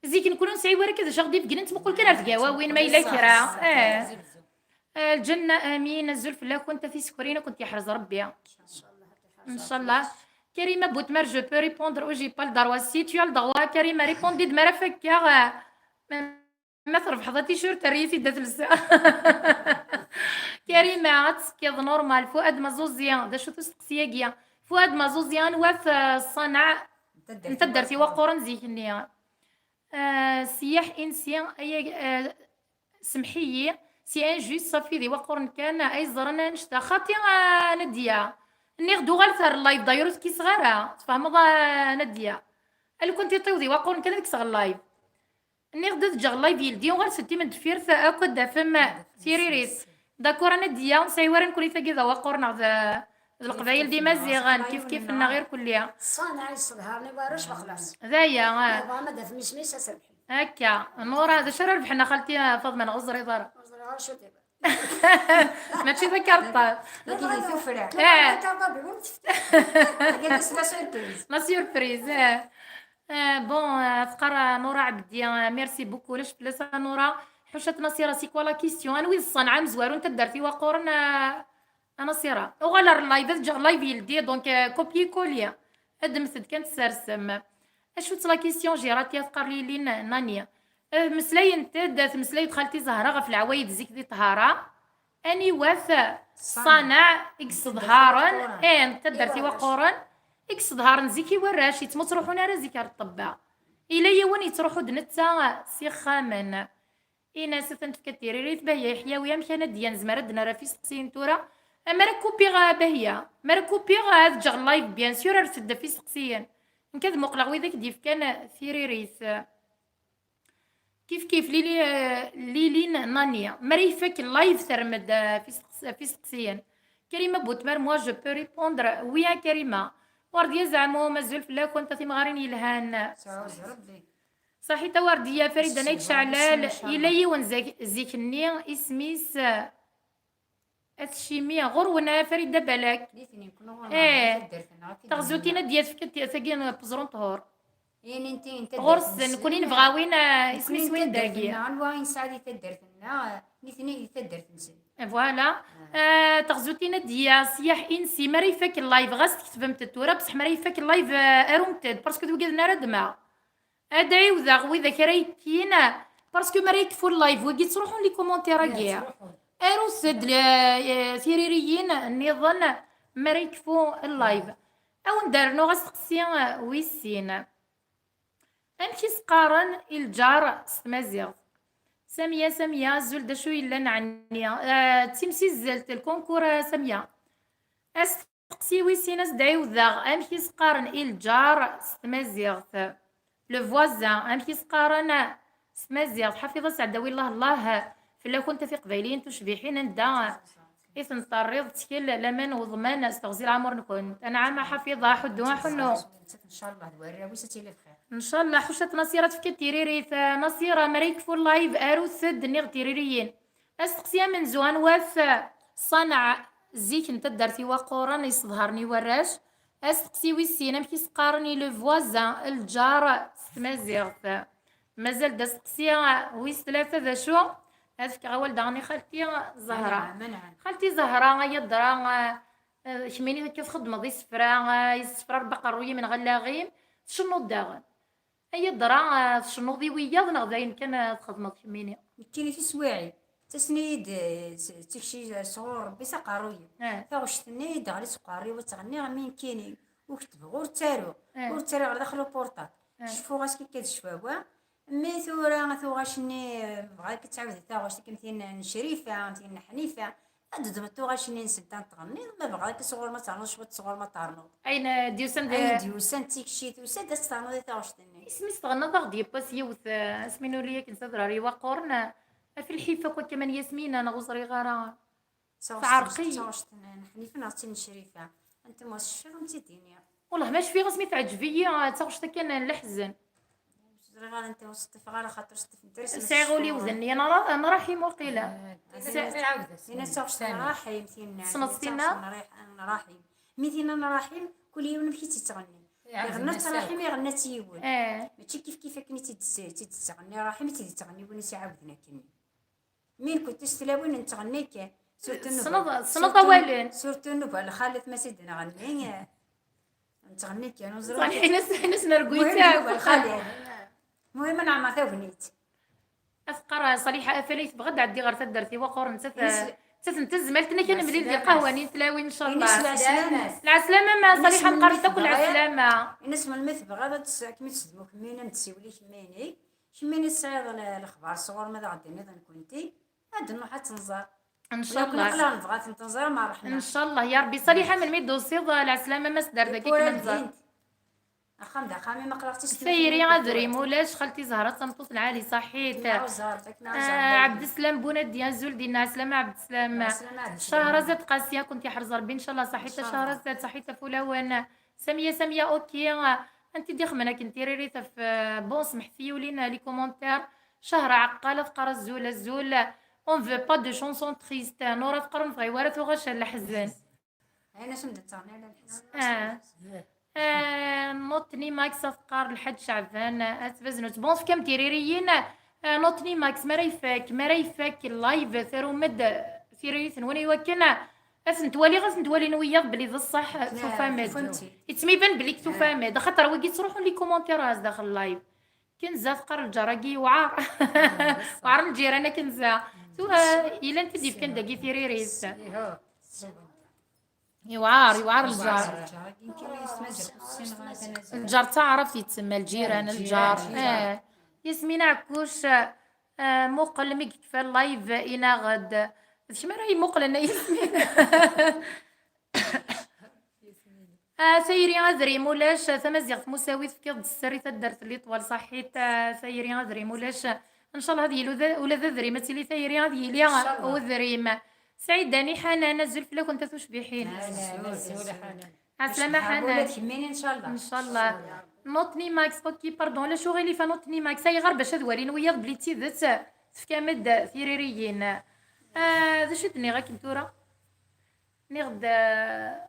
Zik nekkni ur nesɛi wara akka d acu aɣ-d-ibegnen, nettmuqul kan ar tgawawin ma yella kra. Eh. Eh, lǧenna, amin, azul fell-akent, a tisekrin, ad kent-yeḥrez Rebbi. Ncallah. Karima Boutmer, je peux répondre ou j'ai pas le droit? Si, tu as le droit, Karima, répondez-d mi ara fakkeɣ, eh, ma trebḥeḍ a t-shirt, err-iyi-t-id ad t-lseɣ. Karima, ad tekkiḍ normal. Fuad Mazuzi, d acu-t usteqsi-agi? Fuad Mazuzi, anwa-t, eh, ṣṣanaɛ n taddart iwaqquren zik-nni? Eh, Siyaḥ Insi, ay, eh, semḥ-iyi, c'est injuste, ṣafi d iwaqquren kan ay ẓran annect-a. Xaṭi, a Nadia. Nniɣ-d uɣalet ar live, d'ailleurs ur skiseɣ ara. Tfehmeḍ, a Nadia? Lukan tiṭ-iw d iwaqquren kan ad kkseɣ live. Nniɣ-d ad ǧǧeɣ live yeldi, uɣalet timendeffirt akk ad d-tafem tiririt. D'accord, a Nadia, ur nesɛi wara nekkni tagi d awaqquren neɣ d, d Leqbayel d Imaziɣen, kif kif-nneɣ irkelli. Ṣṣanaɛ yesseḍharen i warrac, wa xlaṣ. D aya, ah. Nebɣa ma d-afem isem-is, ad s-rebḥen. Akka, Nura, d acu ara rebḥen a xalti Faḍma, neɣ ur teẓriḍ ara? Ur ẓriɣ ara acu d-, mačči d akarṭa. Dagi di tuffra. Eh. Akarṭa bi win tefti. Dagi d la surprise. La surprise, eh. Eh, bon, eh, teqqar, eh, Nura Abdi, eh, merci beaucoup. Ulac fell-as a Nura. Ḥucat Nasira, c'est quoi la question? Anwi d ṣṣanɛa amezwaru n taddart iwaqquren, eh, a Nasira? Uɣal ar live, ad ǧǧeɣ live yeldi, donc, eh, copier coller. Ad d-mmtet kan tsersem. Acu-tt la question, Jirati, a teqqar Lilin Nani? Eh, meslayent-d, tmeslay-d xalti Zahra ɣef leɛwayed zik di ṭṭhara. Aniwa-t ṣṣanaɛ i yesseḍharen, eh, n taddart iwaqquren, i yesseḍharen zik i warrac, i ttmuttruḥun ara zik ar ṭṭebba. Ila yiwen yettruḥu-d netta s ixxamen. Ines, ad ten-tefka tiririt, Bahya Iḥyawi, amek ara d-yan, nezmer ad d-nerr ɣef isteqsiyen tura? Amar ad kupiɣ, a Bahya, amar ad kupiɣ, ad ǧǧeɣ live, bien sûr, ar tedda ɣef isteqsiyen. Nekk ad muqleɣ widak d-yefkan tiririt. Kif kif, Lili, eh, Lilin Nani. Mi ara ifak live, terrem-d, eh, ɣef isteqs-, ɣef isteqsiyen. Karima Boutmer, moi, je peux répondre? Oui, a Karima. Wardiya Zaɛmum, azul fell-akent, a timɣarin yelhan. Saɛuẓ Rebbi. Saḥit a Wardiya, Farida Nayt Ceɛlal, yella yiwen zik-, zik-nni, isem-is, eh, At Cimi, ɣur-wen a Farida Balak. Nitni, nekkni ɣur-neɣ, eh, taddart-nneɣ, taɣzut-in ad d-yefk tagi n Peẓru n Ṭhur. Ɣur-sen, nekkni nebɣa win, eh, isem-is win dagi. Anwa i nesɛa di taddart-nneɣ, nitni di taddart-nsen. Voilà. Eh, taɣzut-in ad d-yas, Siyaḥ Insi, mi ara ifak live, ɣas tketbemt-d tura, bṣeḥ mi ara ifak live, eh, arumt-d, parce que d wigad ara ddmeɣ. Ad ɛiwdeɣ widak ara yekkin, parce que mi ara yekfu live, wigi ttruḥun les commentaires-agi. Arut-d, eh, tiririyin nniḍen mi ara yekfu live. Ad wen-d-rnuɣ asteqsi, eh, wis sin. Amek i s-qqaren i lǧar s tmaziɣt? Samiya, Samiya, azul, d acu yellan ɛni? Eh, d timsizzelt, lkunkur, eh, Samiya. Asteqsi wis sin, ad s-d-ɛiwdeɣ, amek i s-qqaren i lǧar s tmaziɣt? Le voisin, amek i s-qqaren s tmaziɣt? Ḥafiḍa Sɛdawi, Allah, Allah fell-akent a tiqbayliyin tucbiḥin, anda i ten-terriḍ ttkel, laman weḍman s teɣzi lɛemur-nkent. Anɛam a Ḥafiḍa, ḥuddu, aḥunnu. Ncallah, ḥucat Nasira tefka-d tiririt. Nasira, mi ara yekfu live, arut-d, nniɣ-d tiririyin. Asteqsi amenzu, anwa-t ṣṣanaɛ zik n taddart iwaqquren yesseḍharen i warrac? Asteqsi wis sin, amek i s-qqaren i le voisin, lǧar, s tmaziɣt? Mazal-d asteqsi wis tlata, d acu? Ad fkeɣ awal daɣen i xalti Zahra. Anɛam, anɛam. Xalti Zahra, ay adra, eh, kemmini akka txeddmeḍ isefra, eh, isefra Rebbi aqerruy-im neɣ allaɣ-im, tcennuḍ daɣen. Ay adra, eh, tcennuḍ i wiyaḍ neɣ d ayen kan, eh, txedmeḍ kemmini? Nekkini tiswiɛin, ttasen-iyi-d, eh, s-, tikci sɣur Rebbi s aqerruy-iw. Eh. Taɣect-nni i d-teɣli s uqerruy-iw ad tt-ɣenniɣ, mi nekkini ur ketbeɣ, ur ttaruɣ, eh, ur ttaruɣ ɣer daxel uportal. Eh. Cfuɣ-as kikka d ccwawa. Mi tura tuɣac-nni, eh, bɣiɣ ad k-ttɛawed taɣect, am tin n Crifa, am tin n Ḥnifa, ad d-tedmeḍ tuɣac-nni-nsent ad tɣenniḍ, ma bɣiɣ ad k-sɣur ma ternuḍ cwiṭ, sɣur ma ternuḍ. Ayen, eh, d-yusan d, ayen d-yusan d tikci tusa-d, ad tt-ternuḍ i taɣect-nni. Isem-is tɣennaḍ-aɣ-d yewwas yiwet, eh, asmi nuli akken s adrar iwaqquren, eh, Ɣef lḥif akk akka man Yasmina, neɣ ur ẓriɣ ara. Teɛreq-iyi. D taɣect n Ḥnifa neɣ d tin n Crifa? Anta ma tecfiḍ am tt-id-iniɣ. Wellah ma cfiɣ asmi teɛǧeb-iyi, ah, d taɣect akken n leḥzen. Ur ẓriɣ ara anta, ur s-ṭṭifeɣ ara xaṭer s-ṭṭifent ara. Sɛiɣ ul-iw d nniya n Raḥim waqila. Tinna d taɣect n Raḥim, tinna. Tessneḍ tinna? N Raḥim. Mi tinna n Raḥim, kul yiwen amek i tt-ittɣenni. Iɣenna-tt Raḥim, iɣenna-tt yiwen. Eh. Mačči kif kif akken i tt-id-tettɣenni Raḥim, i tt-id-ittɣenni win i s-iɛawden akkenni. Mi nekkenti s tlawin nettɣenni kan. Tessneḍ awalen. Surtout nnuba lxalat ma s-id-nɣenni, nettɣenni kan, ur ẓriɣ. Ines nerguyt akk. Muhim ad neɛmer tagnit. Afqar Ṣaliḥa Afalay tebɣa ad d-ɛeddi ɣer taddart-iw, aqur nettat, nettat n tezmalt-nni kan nemlil di lqahwa-nni n tlawin, ncallah. Lɛeslama ma Ṣaliḥa, neqqar-d akk lɛeslama. Ines melmi tebɣiḍ ad kem-id-tessedmu kemmini, ad m-d-tessiwel i kemmini. Kemmini tesɛiḍ lexbar sɣur-m ad aɣ-d-tiniḍ nekkenti, ad d-nruḥ ad tt-nẓer. Ncallah. Aql-aɣ nebɣa ad tent-nẓer ma ṛuḥna. Ncallah ya Ṛebbi. Ṣaliḥa, melmi d-tusiḍ lɛeslama ma s-d ar dagi kem-nẓer. Axxam d axxam-im, aql-aɣ d tissetmatin. Tayri adrim ulac, xalti Zahra d tameṭṭut lɛali ṣaḥit. Ɛebdeslam Bunaddi, azul dinna, ɛeslama Ɛebdeslam. Cahrazad Qasi, ad kent-yeḥrez Ṛebbi ncallah, ṣaḥit a Cahrazad, ṣaḥit a fulawen. Samiya, Samiya, ok. Anti d-ixemmen akken tiririt ɣef, bon, semḥet-iyi ul-in les commentaires. Cahra Ɛeqqal ad qqar azul, azul. On veut pas de chansons tristes. Nora teqqar ur nebɣi wara tuɣac n leḥzen. Ayen asem d-ttaɣen ala lḥes. Ah. Ah, Nutni Max ad teqqar Lḥaǧ Ceɛban, ad tbaznut. Bon, tefkam-d tiririyin. Ah, Nutni Max, mi ara ifak, mi ara ifak live, tarum-d tiririt-nwen i wakken ad tent-waliɣ, ad tent-walin wiyaḍ belli d ṣṣeḥ tufam-d. Yettmiban belli tufam-d, axaṭer wigi ttruḥun les commentaires ar zdaxel live. Kenza teqqar lǧar-agi yewɛer. Weɛren lǧiran a Kenza. Tura, yellan tid yefkan dagi tiririt. Yewɛer, yewɛer lǧar. Lǧar d taɛrabt yetsemma, lǧiran, lǧar. Eh. Yasmina Ɛekkuc, eh, muqel mi yekfa live, inaɣ-d. D kemm ara imuqlen a Yasmina. Ah, tayri adrim ulac, tamaziɣt musawi tefkiḍ-d sser i taddart n Litwal, ṣaḥit, ah, tayri adrim ulac. Ncallah ad yili ula d adrim, ad tili tayri ad yili udrim. Sɛida Niḥanan, azul fell-akent a tucbiḥin. Ɛeslama Ḥanan. Ncallah. Nutni Max, ok, pardon, ulac uɣilif a Nutni Max, ayɣer bac ad walin wiyaḍ belli d tidet tefkam-d tiririyin. Ah, d acu i d-nniɣ akken tura? Nniɣ-d, ah,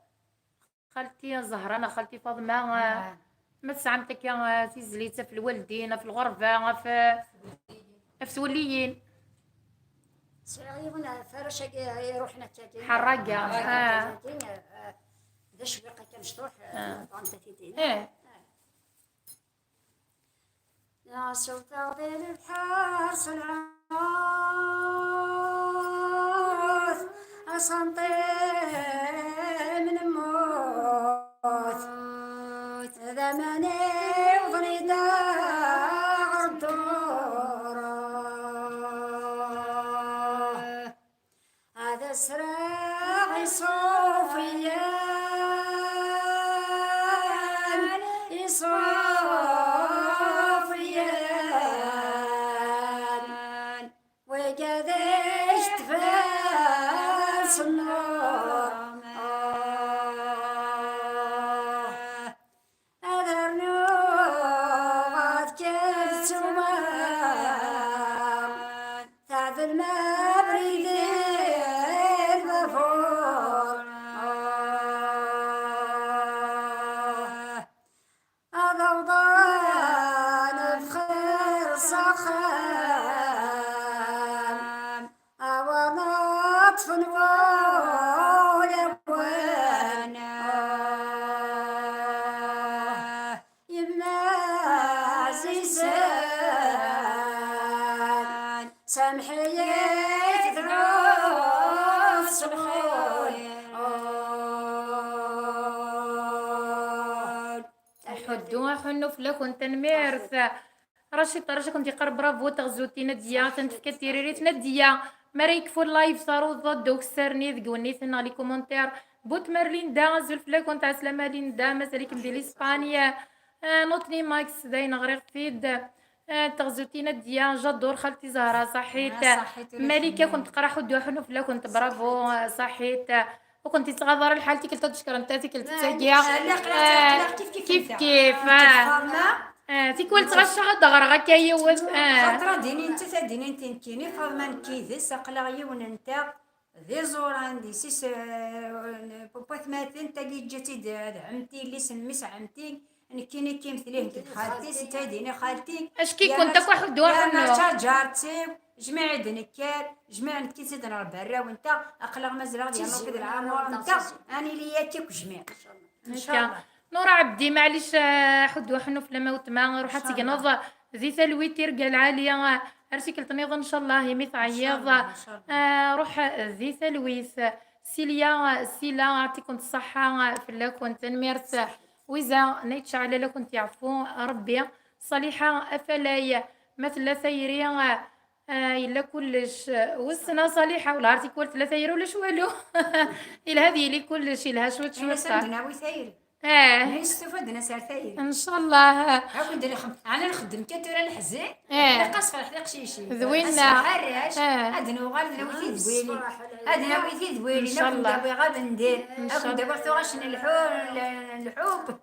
xalti Zahra neɣ xalti Faḍma, ah, ma tesɛamt akka, ah, tizlit ɣef lwaldin, ɣef lɣerba, ɣef, ɣef twelliyin. Sɛiɣ yiwen ɣef warrac-agi iruḥen akkagi. Ḥerraga, ah. D acbiq akka mecṭuḥ, ah, ṭṭɛam tatidin. Eh. Nɛacew-taɣ di lebḥer s lɛut, asenṭim nemmut. D aman iwḍen i daɣ ɣer ddura. Ad asreɣ iṣufiyen, iṣufiyen, wigad iketben s nnuṛ. Ad rnuɣ ad k-ttumeɣ, teɛdel ma abrid i lbabur. Ad awḍen bxir s axxam, awer ṭṭfen wulawen. Yemma ɛzizen, samḥ-iyi tedɛu s lxul. Aḥuddu aḥunnu fell-akent, tanemmirt. Racid Ṭarac ad kent-iqqar bravo, taɣzut i Nadia, ad ten-tefka tiririt. Nadia, mi ara yekfu live, taruḍ-d ukessar-nni deg wenniten neɣ les commentaires. Butmer Linda, azul fell-akent, ɛeslama Linda, mazal-ikem di l'Espagne. Ah, Nutni Max, dayen ɣriɣ-t-id. آه، تغزوتينا ديا جدور خالتي زهرة، صحيت. آه، صحيت، ولا مليكة كنت قرا حد وحنو فلا كنت، برافو، آه، صحيت. وكنت تغضر الحال تيكل تدشكر انت تيكل تتاقيا. آه، لا، قرا، آه، قرا كيف كيف كيف انت. كيف، آه. آه، تيكول تغشى غدا غرا غا كايوز، آه. خاطر ديني انت، تا ديني انت نكيني، فما نكيدس، اقلا غيون انت. دي زوران، دي سيس، آه، بوبا ثماثين، تا جي جاتي د-، د عمتي، اللي سميس عمتي، نكيني كيم ثليه، نكيني خالتي، خالتي. ستا ديني خالتي. اش كي يا كنت ما-، اكو واحد يا واحد ما نو. تا جارتي، جميع دنكار، جميع نتكي سيدنا ربي الرا وانت، اقلا مازال غادي تيجي نوفي ولا العام نوض ورا انت، تيجي. اني ليا كيك جميع. ان شاء الله. نورة عبدي، معليش، آه، حد وحنو في لما وتما، روح إن شاء الله. تقنض ذي ثلوي تيرقا العالية، آه، ارسيكل تنيض ان شاء الله، يمي إن شاء تعيض. الله، إن شاء الله. آه، روح ذي ثلويث. سيليا، سيلا، يعطيكم الصحة، آه، فلاكم تنميرت. صح. ويزا نيتشعل لكم يعفو ربي. صالحة أفلاي، مثل ثيري، آه، آه، إلا كلش، آه، وسنا صالحة، ولا عرفتي كل ثلاثة يرو ولا شوالو. إلا هذه لي كلش، إلا شوية شوية. سندنا وي ثيري. اه. نستفاد ناس ثيري. ان شاء الله. هاكو ندير خم-، انا نخدم كتر نحزن. اه. لا قاس فرح لا قشيشي. ذوينا. أسمع حراش. اه. هاد نوغال ذوي ذويلي. هاد نوي ذويلي. ان شاء الله. ناكل دابا غا بندير. ان شاء الله. ناكل دابا ثوغاش نلحو-، نلحوب.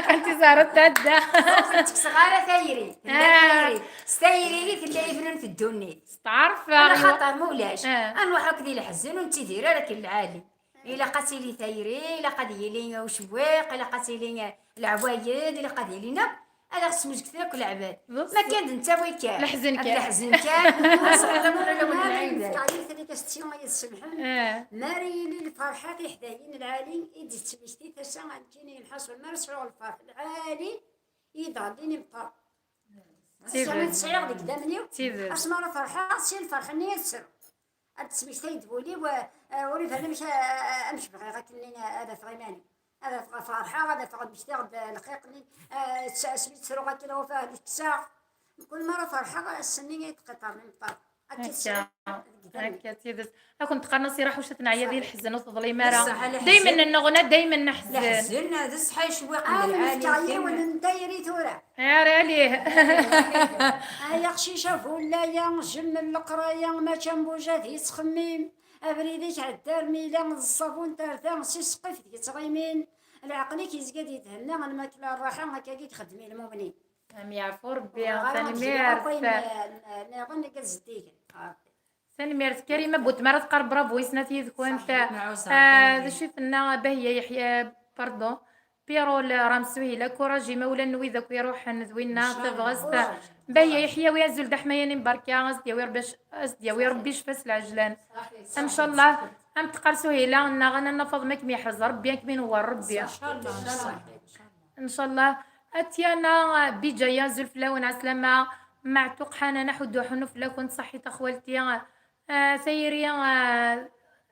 خالتي زهرة تادا. كنت صغيرة ثيري. آه. ثيري. ثيري اللي تلا يبنون في الدنيا. تعرف على خاطر مولاش. آه. أنا واحد كذي الحزن وانت ديري راك العالي. إلا قتلي ثيري، إلا قد يلي وشواق، إلا قتلي العوايد، إلا قد يلينا. هذا خص مزك ثلاك العباد. ما كان انت وين كان. الحزن كان. الحزن كان. أصلاً لا ولا لا ولا العباد. تعليم ثاني كاستيون ما يسمحون. آه. ما ريلي الفرحة في حدايين العالي، يدي تسميشتي تسعة. كيني الحصول ما رسعوا الفرح العالي يضع لي نبقى. سي السماء فري. تصير ديك دامنيو. سي فري. اسمع راه فرحة، سي الفرحة ني يسر. هاد السميت تايد بولي و، آه، وري فهنا مش، آه، مش بغي غاك لينا هذا فريماني. هذا فغ-، فرحة، هذا فغد مشتاق د-، الخيق لي، آه، س-، سميت سرو غاك لو فهد الكساغ. كل مرة فرحة، السنين يتقطع من طرف. هكا. هكا تيدس. كنت قرنا سي راح وشتنا عيا ذي الحزن وتظلي مارا. بصح على دايمًا حزن. النغنى، دايمًا نحزن. الحزن، هذا صحي شوي قبل آه، العالي نفتح عيا كنا. وندير ثورة. يا رالي. آه، يا قشيشة فولا، يا جم القراية، ما كان بوجات يتخمم. أبريدك عدار ميلا، الصابون تارتا، سي سقف يتغيمين. العقل كيزقد يتهنى، الماكلة الراحة، هكا كي تخدمي المؤمنين. أم يعفو ربي، وغير تنميرت. وين، آه، نظن قد زديك. آه. تنميرت كريمة بوتمارة تقرب برافو يسنات يذكون. صحيح، معوزة. آه، ذا شفنا باهية يحيى، باردون. بيرول راه مسوي لا كوراج، يمولان ويدك ويروحن ذوينا إن شاء الله. تبغست. كوراج. باهية يحيى ويعزل دحمياني مباركة، أسدي ويربش، أسدي ويربي شفاس العجلان. صحيح، إن شاء الله. أم تقرسو هيلا، أنا غنى أنا فاضمة كم يحرز ربي، كم ينور ربي. إن شاء الله، إن شاء الله. إن شاء الله. أتيانا بجاية زلف لون عسلامة، معتوق حنان حدو حنو فلاكون صحيت أخوالتي. آه، سيري، آه،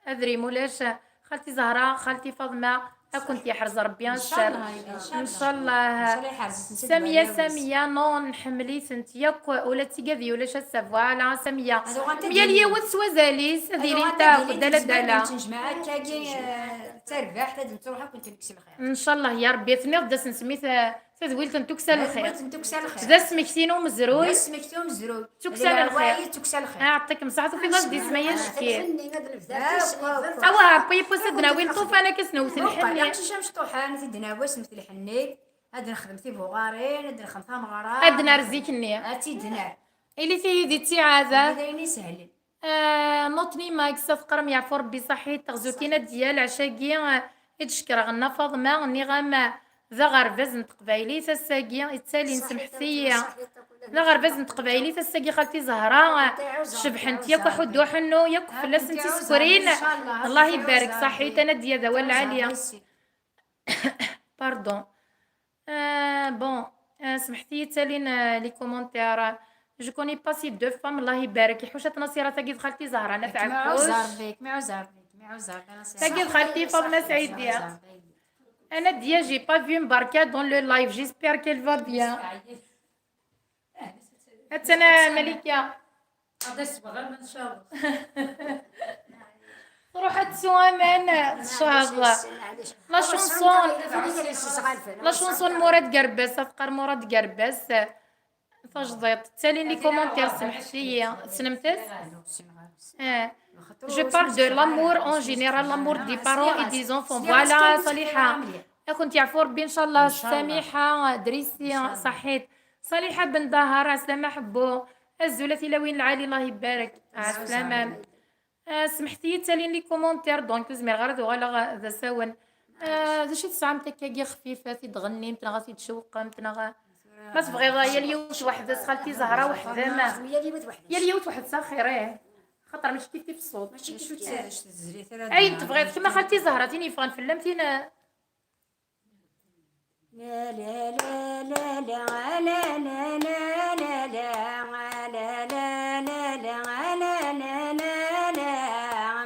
أدري مولاش، خالتي زهرة، خالتي فاطمة، كنت يحرز ربي إن شاء الله، إن شاء الله. إن شاء الله. إن شاء الله يحرز سامية، سامية، نون، حمليت انت ياك ولا تيقاذي ولا شا سافوالا، سامية. هذو غنتدي ميا اليوم سوازاليس، هذه هذو لي غنتدي تاخذ، لا، لا، لا. تنجمع هكا، آه، تربح، تدم تروح كنت نكسب. إن شاء الله يا ربي، تنيض داس نسمي ث-، تذويلت نتوكسال الخير. تذويلت نتوكسال الخير. تذا سمكتين ومزروي. تذا سمكتين ومزروي. توكسال الخير. العوايد توكسال الخير. آه، يعطيك الصحة، في لاش ديس ما يشكي. الحني، هذا البدار آه، كيس-، كوا، كوا. أوا، بيبو سدنا وين طوفانا كسنو وث الحني. لا، شي شمس طوحان، في الدناوس مثل الحني. هاد نخدم في بوغارين، هاد نخدم في مغران. هاد نار زيك النية. هاتي دنار. إلي فيه دي تي عذا. هذا يني سهلين. آه، نوتني ماكس، تقرم يعفو ربي صحيت، تغزوتينا ديال عشاقي، آه، يتشكر غنا فاطمة، نغم، ذا غربز نتقبايلي، تساقي، يتسالي صحيت، نسمحتي. صحيت، كل ذا غربز نتقبايلي، تساقي خالتي زهرة، كنت عاوزة، شبحنت، عاوزة. ياك وحد وحنو، ياك آه، فلاس كنت انت عاوزة، سكرين. إن شاء الله. الله كنت يبارك، عاوزة. صحيت، أنا ديا ذا ولا عالية. ميرسي. باردون. آه، بون. آه، سمحتي تالين، آه، لي كومونتير. جو كوني با سي دو فام، الله يبارك. يحوشات نصيرة تاقي دخلتي زهرة، أنا تعكوش. معوزة ربيك، معوزة ربيك، معوزة ربيك، نصيرة. تاقي دخلتي فاطمة سعيدية. معوزة ربيك. أنا ديا جي با فيو مباركة دون لو لايف، جيسبير كيل فا بيان. هاتنا مليكة. هذا الصبغة ما نشاء الله. روح تسوى امان، ان شاء الله. لا شونسون، لا شونسون مراد قرباس، افقر مراد قرباس. Tajdiṭ, ttalin les commentaires, semḥet-iyi. Tessnemt-as? Ah. Je parle de l'amour en général, l'amour des parents et des enfants. Voilà, Saliḥa. Ad kent-yeɛfu Rebbi, ncallah. Samiḥa Drisi, ṣaḥit. Saliḥa Ben Dahar, ɛeslama ḥebbu. Azul a tilawin lɛali, Allah ibarek. Ɛeslama. Ah, semḥet-iyi, ttalin les commentaires, donc ur zmireɣ ara ad uɣaleɣ d asawen. Ah, d acu i tesɛamt akkagi xfifat i d-tɣennimt, neɣ ad t-id-tcewqemt, neɣ ma tebɣiḍ yal yiwet weḥd-s, xalti Zahra weḥd-m. Yal yiwet weḥd-s. Yal yiwet weḥd-s axir, ih. Xaṭer mačči kif kif ṣṣut. Mačči kif kif. Ayen tebɣiḍ kemm a xalti Zahra, tin yeffɣen fell-am, tin.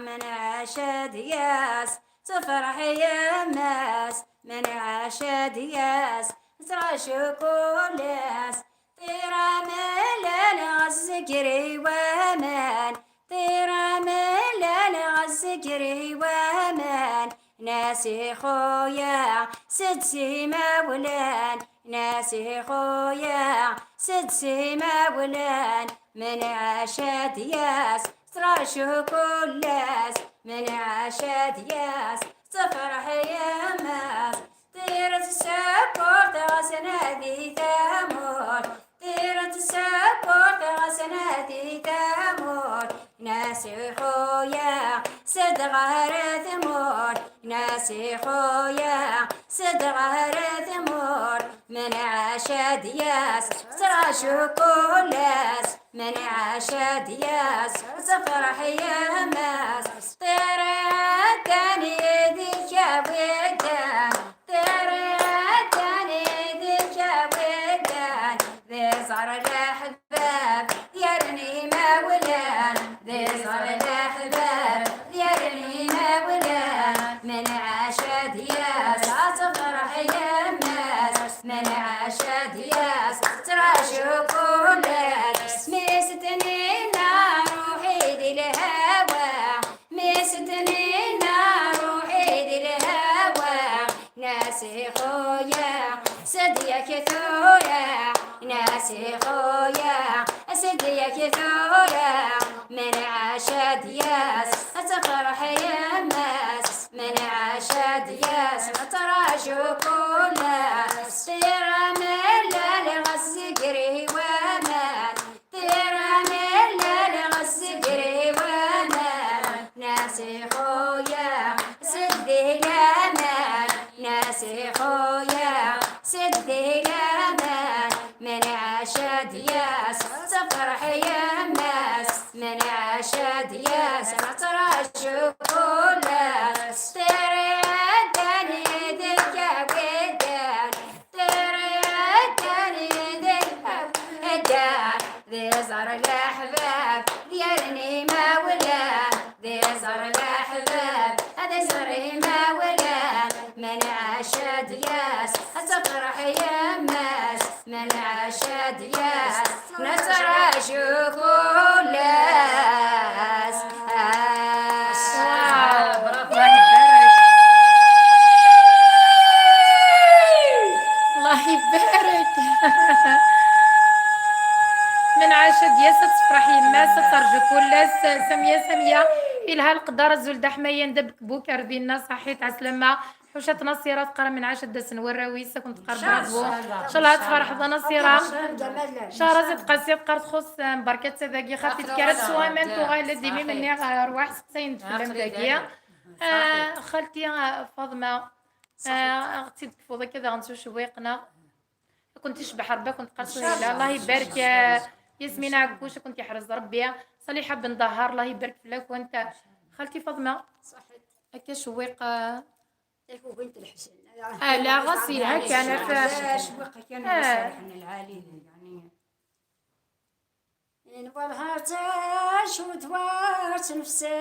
من عاش دياس تفرح يماس، من عاش دياس ترعش كل ياس. طيرة ملال غزقري ومان، طيرة ملال غزقري ومان. ناسي خويا سدسي مولان، ناسي خويا سدسي مولان. من عاش دياس تراشو كلاس، من عاش دياس تفرح يماس. طيرة السكر تغسنا ذي ثامور، طيرة السكر تغسنا ذي ثامور. ناسي خويا سد غهر ثمور، ناسي خويا سد غهر ثمور. من عاش دياس تراشو كلاس، من عاش دياس تفرح يماس. طيري الدنيا ذيك يا ودان، طيري الدنيا ذيك يا ودان. ذي زهر الأحباب يرني مولان، ذي زهر الأحباب يرني مولان. من عاش دياس تفرح يماس، من عاش دياس تراشو كلاس. ميستنينا روحي ذي الهوى، ميستنينا روحي ذي الهوى. ناسي خويا سديك ثورة، ناسي خويا سديك ثورة. من عاش دياس تفرح يماس، من عاش دياس تراشو كلاس. طيرة ملال غزقري ومان، طيرة ملال غزقري ومان. ناسي خويا سدي الأمان، ناسي خويا سدي الأمان. من عاش دياس تفرح يماس، من عاش دياس تراشو كلاس. طيري الدنيا ذيك يا ودان، طيري الدنيا ذيك يا ودان. ذي زهر الأحباب يرني مولان، ذي زهر الأحباب، ذي زهر مولان. من عاش دياس تفرح يماس، من عاش دياس نتراشو كلاس. واو، الله يبارك. الله يبارك. من عاش دياس تفرح يماس، ترجو كلاس. سامية، سامية، إلها القدر، الزول دا حماية ندبك بوك أرضينا، صحيت عسلامة. حوشة نصيرة تقرا من عاش داس نورا ويسا كنت تقرا إن شاء برافو. الله. إن شاء الله تفرح ذا نصيرة. إن شاء الله. إن شاء الله. شهر زيد قاسي تقرا تخص مباركة ذاكي خاطي تكرت سوا من تغال ديمي مني رواح ستين فلم ذاكي. آه، خالتي، آه، فاطمة. آه، أختي تكفو ذاك إذا غنسو شويقنا. كنت تشبح ربي، كنت قرصو إن شاء الله. الله يبارك. إن شاء الله. ياسمين عكوش، كنت يحرز ربي. صالحة بن دهار، الله يبارك فيك. وانت خالتي فاطمة؟ صحيت. هكا شويق، آه. ياك بنت الحسن. آه، لا، غسيل، هكا أنا ف-، لا، شويق كان آه. مصالحنا العالي، يعني. إن والهار تعيش وتوارث نفسين،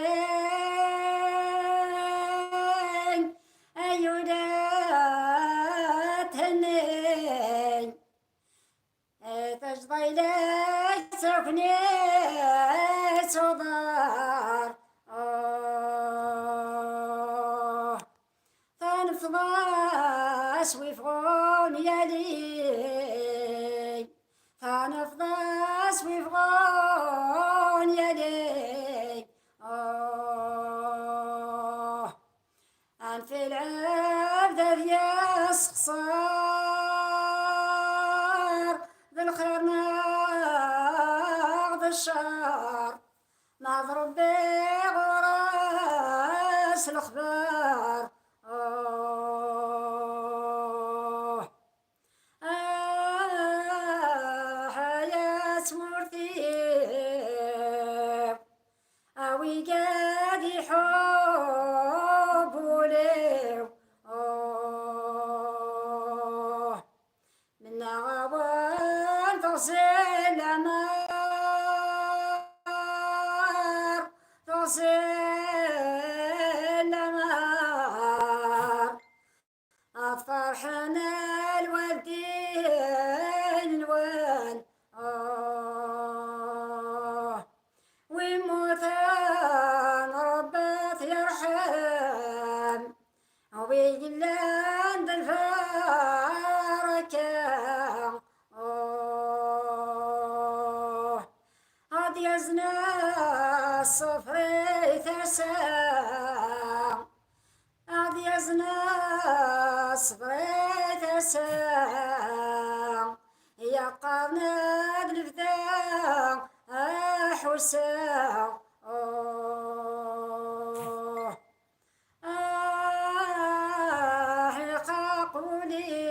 أي ولا تهني. تجضي لي سكني صدار. آه. تنفضاس ويفغون يالي. تنفضاس Ma d Ṛebbi ɣur-s lexbar. Uh, ah, ay asmurt-iw, a wigad iḥubb wul-iw. Uh, Mennaɣ-awen teɣzi n lamar, teɣzi n lamar. Ad ferḥen lwaldin-nwen. Uh, wi mmuten Ṛebbi ad t-yerḥem. Wi yellan d lbaraka, uh, ad yazen ṣṣber i tasa, ad yazen ṣṣber i tasa, yeqqaren-d lebda aḥusseɣ. Uh, Ah, ixaq wul-iw,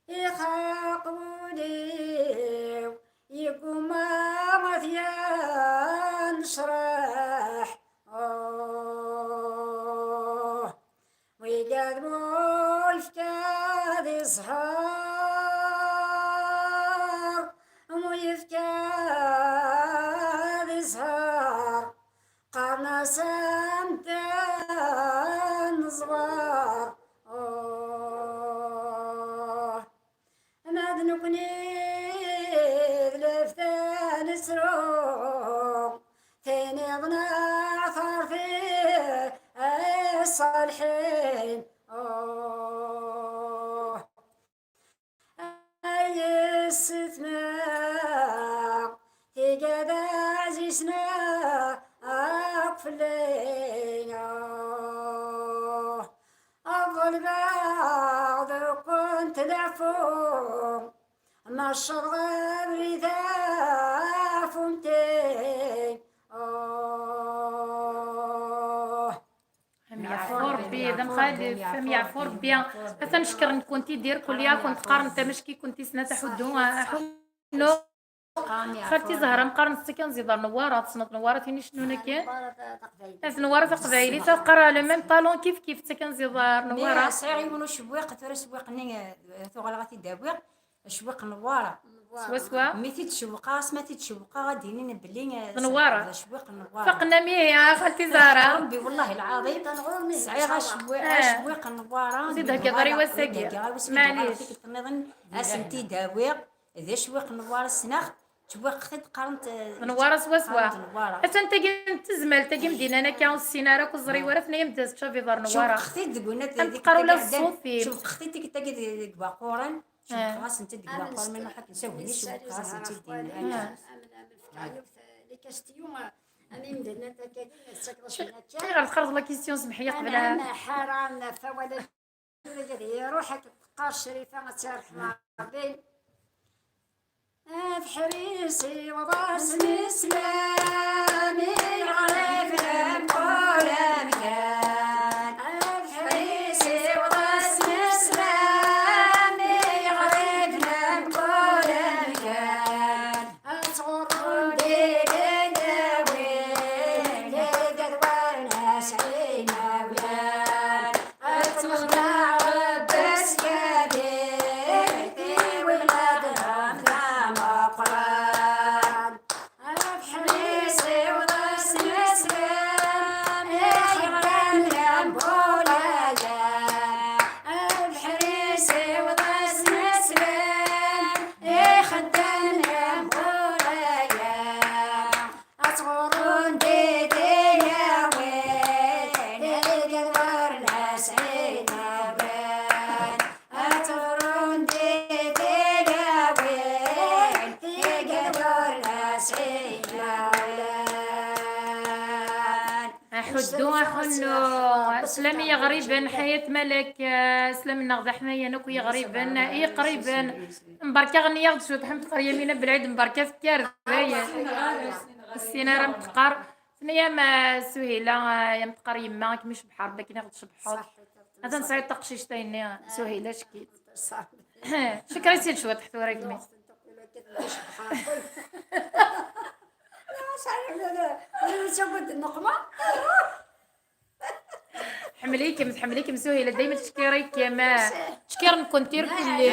ixaq wul-iw, yegguma ad t-yennecraḥ. Uh, wigad mu yefka di zzher, mu yefka di zzher, qqaren-as amdan ẓwer. Uh, ma d nekni d lefta nettru, tiniḍ neɣ terfi ṣṣalḥin. Uh, Ay yessetma, tigad ɛzizen akk fell-i. Ḍelbeɣ deg-kent leɛfu, ma cerɣ abrid afumti. Am yeɛfu Rebbi, d amxalef, am yeɛfu Rebbi. Atan cekren-kent-id irkelli, a kent-qqaren tamacki-kent i snat aḥuddu, aḥunnu. Xalti Zahra, mqaren-tt kan ziḍar Newwara, tessneḍ Newwara tin icennun akken? Newwara taqbaylit. Ad qqareɣ le même talon kif kif, d takan ziḍar Newwara. Sɛiɣ yiwen ucewwiq, tura acewwiq-nni, eh, tuɣaleɣ ad t-id-awiɣ. Acewwiq n Newwara. Swaswa. Mi t-id-cewwqeɣ, asmi t-id-cewwqeɣ, ad d-inin belli, eh, d Newwara. D acewwiq n Newwara. Faqen-am ihi, a xalti Zahra. Rebbi, wellah lɛaḍim. Sɛiɣ acewwi-, eh, acewwiq n Newwara. Ur t-id-theggiḍ ara i wass-agi. Ur t-id-heggiɣ ara i wass-agi. Maɛlic. Ad tent-id-awiɣ. D acewwiq n Newwara ssneɣ-t. Ttwaqxet qqarent, eh, d Newwara swaswa. Qqarent Newwara. Atan tagi n tezmalt, tagi m-d-innan akka ur ssin ara, ur ẓriɣ ara, tenna-yam-d ad teččav iḍar Newwara. Cewqeɣ-t-id deg unat-, am tqarula n ṣṣut-im. Cewqeɣ-t-id tikkelt-tagi deg, deg Waqquren. Cewqeɣ-asent-id deg Waqquren, mi nruḥ akken s aguni, cewqeɣ-asent-id dinna. Ayɣer tqerrḍ la question, semḥ-iyi qbel? Ḥaram, fawala. Ad iruḥ akken teqqar Crifa, ad tt-yerḥem Rebbi. Ad ḥris iwḍas neslam i ɣrib mkul amkan. Ad ḥris iwḍas neslam i ɣrib mkul amkan. Ad tɣurrun di tilawin, di tedwar n asɛin awlan. Ad tmexneɣ Rebbi s yadi, tiwin ad ɣ-d ameqqran. Ad ḥris iwḍas neslam, ixeddam n yambulaya. Ad ḥris iwḍas neslam, ixeddam n yambulaya. Ad tɣurrun di tilawin, i d-iḍerren asɛin awlan. Ad tɣurrun di tilawin, i Ddu axunnu. Slam i yiɣriben, ḥayat Malak. Slam-nneɣ d aḥmayan akk yiɣriben, i yiqriben. Mbarka ɣenni-yaɣ-d cwiṭ, ḥemd qer Yamina Belɛid, mbarka tekker dayen. Ur tessin ara am teqqar. Tenna-yam, ah, Suhila, ah, yam teqqar yemma, akken icebḥ Rebbi akken i ɣ-tcebḥeḍ. Atan sɛiḍ taqcict-a-nni, Suhila, cekk-itt. Cekr-itt-id cwiṭ tura, gmi. Tḥemmel-ikem, tḥemmel-ikem Suhila, dayma tettcekkir-ikem. Ttcekkir-nkent irkelli.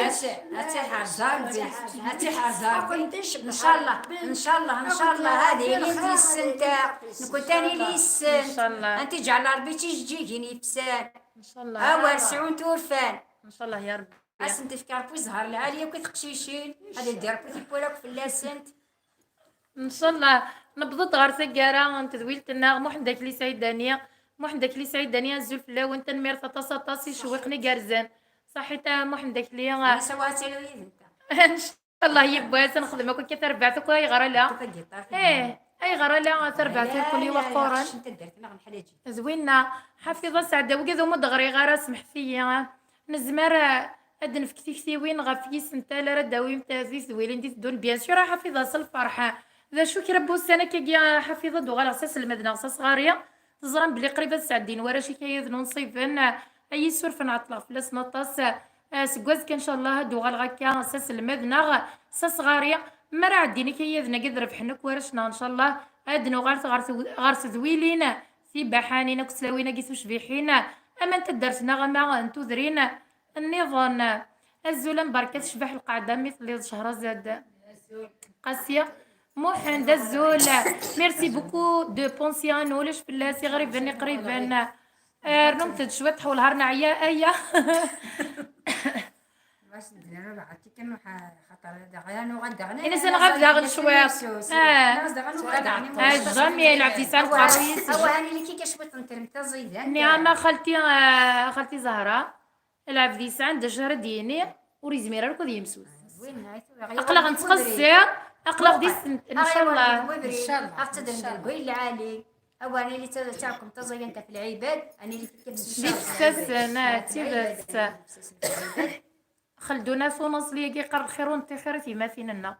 Ncallah, ncallah, ncallah هذه اللي تيسنت. نكون تاني اللي يسنت. Ncallah. أنت جعل ربي تيجيجين يفسان. Ncallah. Awer sɛunt urfan. Ncallah ya Rebbi. Ad sent-ifk Rebbi zzher lɛali akk i teqcicin. Ad iddi Rebbi tikwal akk fell-asent. Ncallah. Newweḍ-d ɣer taggara n tedwilt-nneɣ. Muḥend Akli Saɛid Dani. Muḥend Akli Saɛid Dani, azul fell-awen. Tanemmirt aṭas, aṭas i icewwiqen igerrzen. Ṣaḥit a Muḥend Akli. Ncallah yiwwas ad nexdem akk akka tarbaɛt akk, ayɣer ala? Eh, ayɣer ala tarbaɛt irkul i waqquren? D winna. Ḥafiḍa Saɛda, wigad umi d-ɣriɣ ara, semḥet-iyi. Nezmer, eh, ad d-nefk tiktiwin ɣef yisental ara d-tawimt di tedwilin d-iteddun, bien sûr, a Ḥafiḍa, s lferḥ. D acu, kra n wussan akkagi, a Ḥafiḍa, ad d-uɣaleɣ s aselmad neɣ s asɣari. Teẓram belli qrib ad sɛeddin warrac ikayaden unṣiben, ay isurfen ɛeṭṭleɣ fell-asen aṭas. Eh, seg wazekka, ncallah, ad d-uɣaleɣ akka s aselmad neɣ s asɣari. Mi ara ɛeddin ikayaden-agi ad rebḥen akk warrac-nneɣ, ncallah, ad nuɣal ɣer tw-, ɣer tedwilin tibaḥanin akked tlawin-agi tucbiḥin, ama n taddart-nneɣ, ama n tudrin nniḍen. Azul, am berka tecbeḥ lqaɛda mi telliḍ Cehrazad. Qasi Muḥend, azul. Merci beaucoup de penser à nous, ulac fell-as, iɣriben iqriben. Eh, rnumt-d cwiṭ, ḥewleɣ ar neɛya, aya. Ini-asen ɣef daɣen cwiṭ. Ah. Ah, jamais, lɛebd yesɛan teqerruy-is. Nniɣ-am a xalti, ah, xalti Zahra, lɛebd yesɛan d acu ara d-yini, ur yezmir ara akk ad yemsus. Aql-aɣ nettqeṣṣir, aql-aɣ di s-, ncallah. Ncallah. Awer nili taɛkumt taẓayant ɣef lɛibad, ad nili di tefsasen, ah, d tidet. Xeldun At Unaẓli-agi yeqqar: "Lxir ur neṭṭixir i tyemmatin-nneɣ."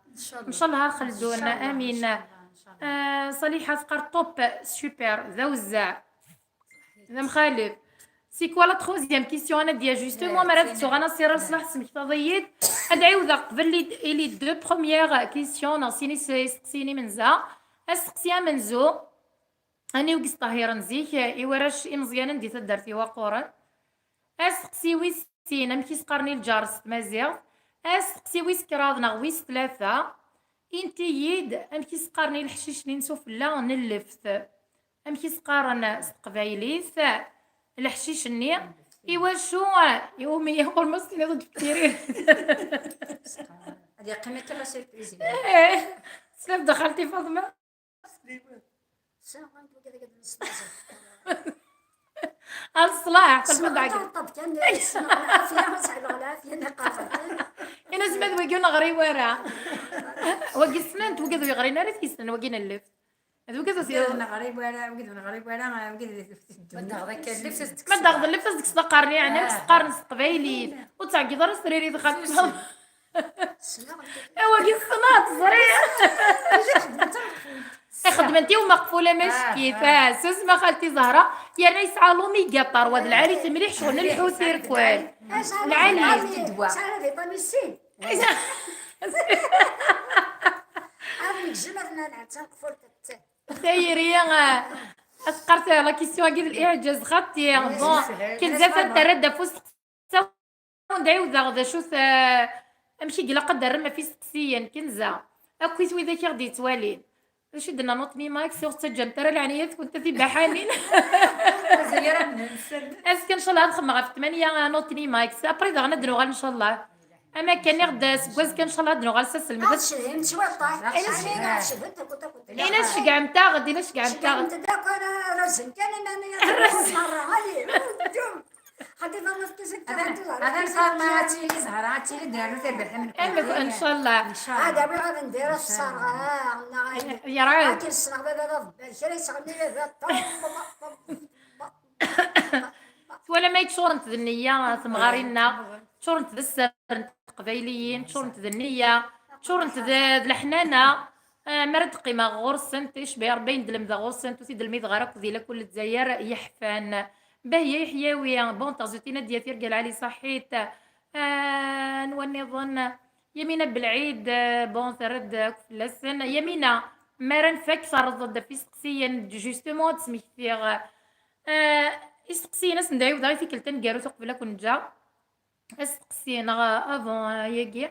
Ncallah a Xeldun, amin. Ah, Ṣaliḥa teqqar: "Top, super, d awezzeɛ." D amxalef. C'est quoi la troisième question, a Nadia? Justement, mi ara tettuɣ, a Nasira Leslaḥ, tesmektaḍ-iyi-d. Ad ɛiwdeɣ qbel les, les deux premières questions, neɣ sin is-, isteqsiyen imenza. Asteqsi amenzu, aniw i yesṭehhiren zik i warrac imeẓyanen di taddart Iwaqquren? Asteqsi wis sin, amek i s-qqaren i lǧar s tmaziɣt? Asteqsi wis kraḍ neɣ wis tlata, init-iyi-d amek i s-qqaren i leḥcic-nni n sufella n lleft? Amek i s-qqaren s teqbaylit leḥcic-nni? Iwacu, iwumi, ɣur-m ad s-tiniḍ deffir-i? Ad yeqqim akka la surprise. Eh, tesliḍ-d a xalti Faḍma? A Leṣlaḥ, terfiḍ-d ɛegg. Ina-s ma d wagi ur neɣri wara. Wagi ssnen-t, wagi ur yeɣrin ara, t-yessnen wagi n lleft. D wagi ur neɣri wara, wagi ur neɣri wara, wagi d lleft. Ma d-aɣeḍ lleft, ad s-tekkseḍ aqerni, ɛni ad s-teqqaren s teqbaylit? Ur ttɛeggiḍ ara s triri deg xalti. Awagi ssneɣ, teẓriḍ. Ixeddmen-t i umeqful amackit. Ah, susem a xalti Zahra. Yerna yesɛa l'oméga trois, d lɛali-t mliḥ, ccɣel n lḥut irkul. Lɛali. Tayri, ah, ad teqqar la question-agi d leɛǧaz xaṭi. Bon, Kenza terra-d afus, ad ɛiwdeɣ d acu-t, eh, amek i ilaq ad d-terrem ɣef isteqsiyen, Kenza. Akkit widak i ɣ-d-yettwalin. D acu i d-tenna Nutni Max, ur tettaǧǧamt ara leɛnaya-tkent a tibaḥanin. Azekka, ncallah, ad xemmeɣ ɣef tmanya, Nutni Max. Après, daɣen ad d-nuɣal, ncallah. Ama kan iɣ-d seg wazekka, ncallah, ad d-nuɣal s aselmed. Ad tcedhim cwiṭ, ah. Ina tcegɛemt-aɣ-d, ina tcegɛemt-aɣ-d. Tcegɛemt-d akk ara razen kan iman-nni. Razen. Merra, allez, ddum. Xaṭi Faḍma tefka-as-d taxaṭi Zahra. Ad tili Zahra, ad tili d-nernu tarbaḥt am nekkni. Am nekkni, ncallah. Ncallah. Ad awiɣ ad ndira ṣṣerɣa, neɣ ayen. Yerɛed. Akken ssneɣ baba d aḍebbal, kra yesɣenni baba, ṭum, ṭum, ṭum. Twala ma ččurent d nniya temɣarin-nneɣ, ččurent d sser n teqbayliyin, ččurent d nniya, ččurent d, d leḥnana. Ah, mi ara d-qqimeɣ ɣur-sent, icba Rebbi ayen d-lemdeɣ ɣur-sent, ur t-id-lmideɣ ara akk di lakul Lezzayer yeḥfan. Bahya Yeḥyawi, bon, teɣzut-in ad d-yaf irga lɛali ṣaḥit. Ah, anwa nniḍen? Yamina Belɛid, ah, bon, terra-d akk fell-asen. Yamina, mi ara nfak, terreḍ-d ɣef isteqsiyen, justement, ad d-smektiɣ. Ah, isteqsiyen ad sen-d-ɛiwdeɣ i tikkelt taneggarut uqbel ad ken-ǧǧeɣ. Asteqsi neɣ avant, euh, yagi,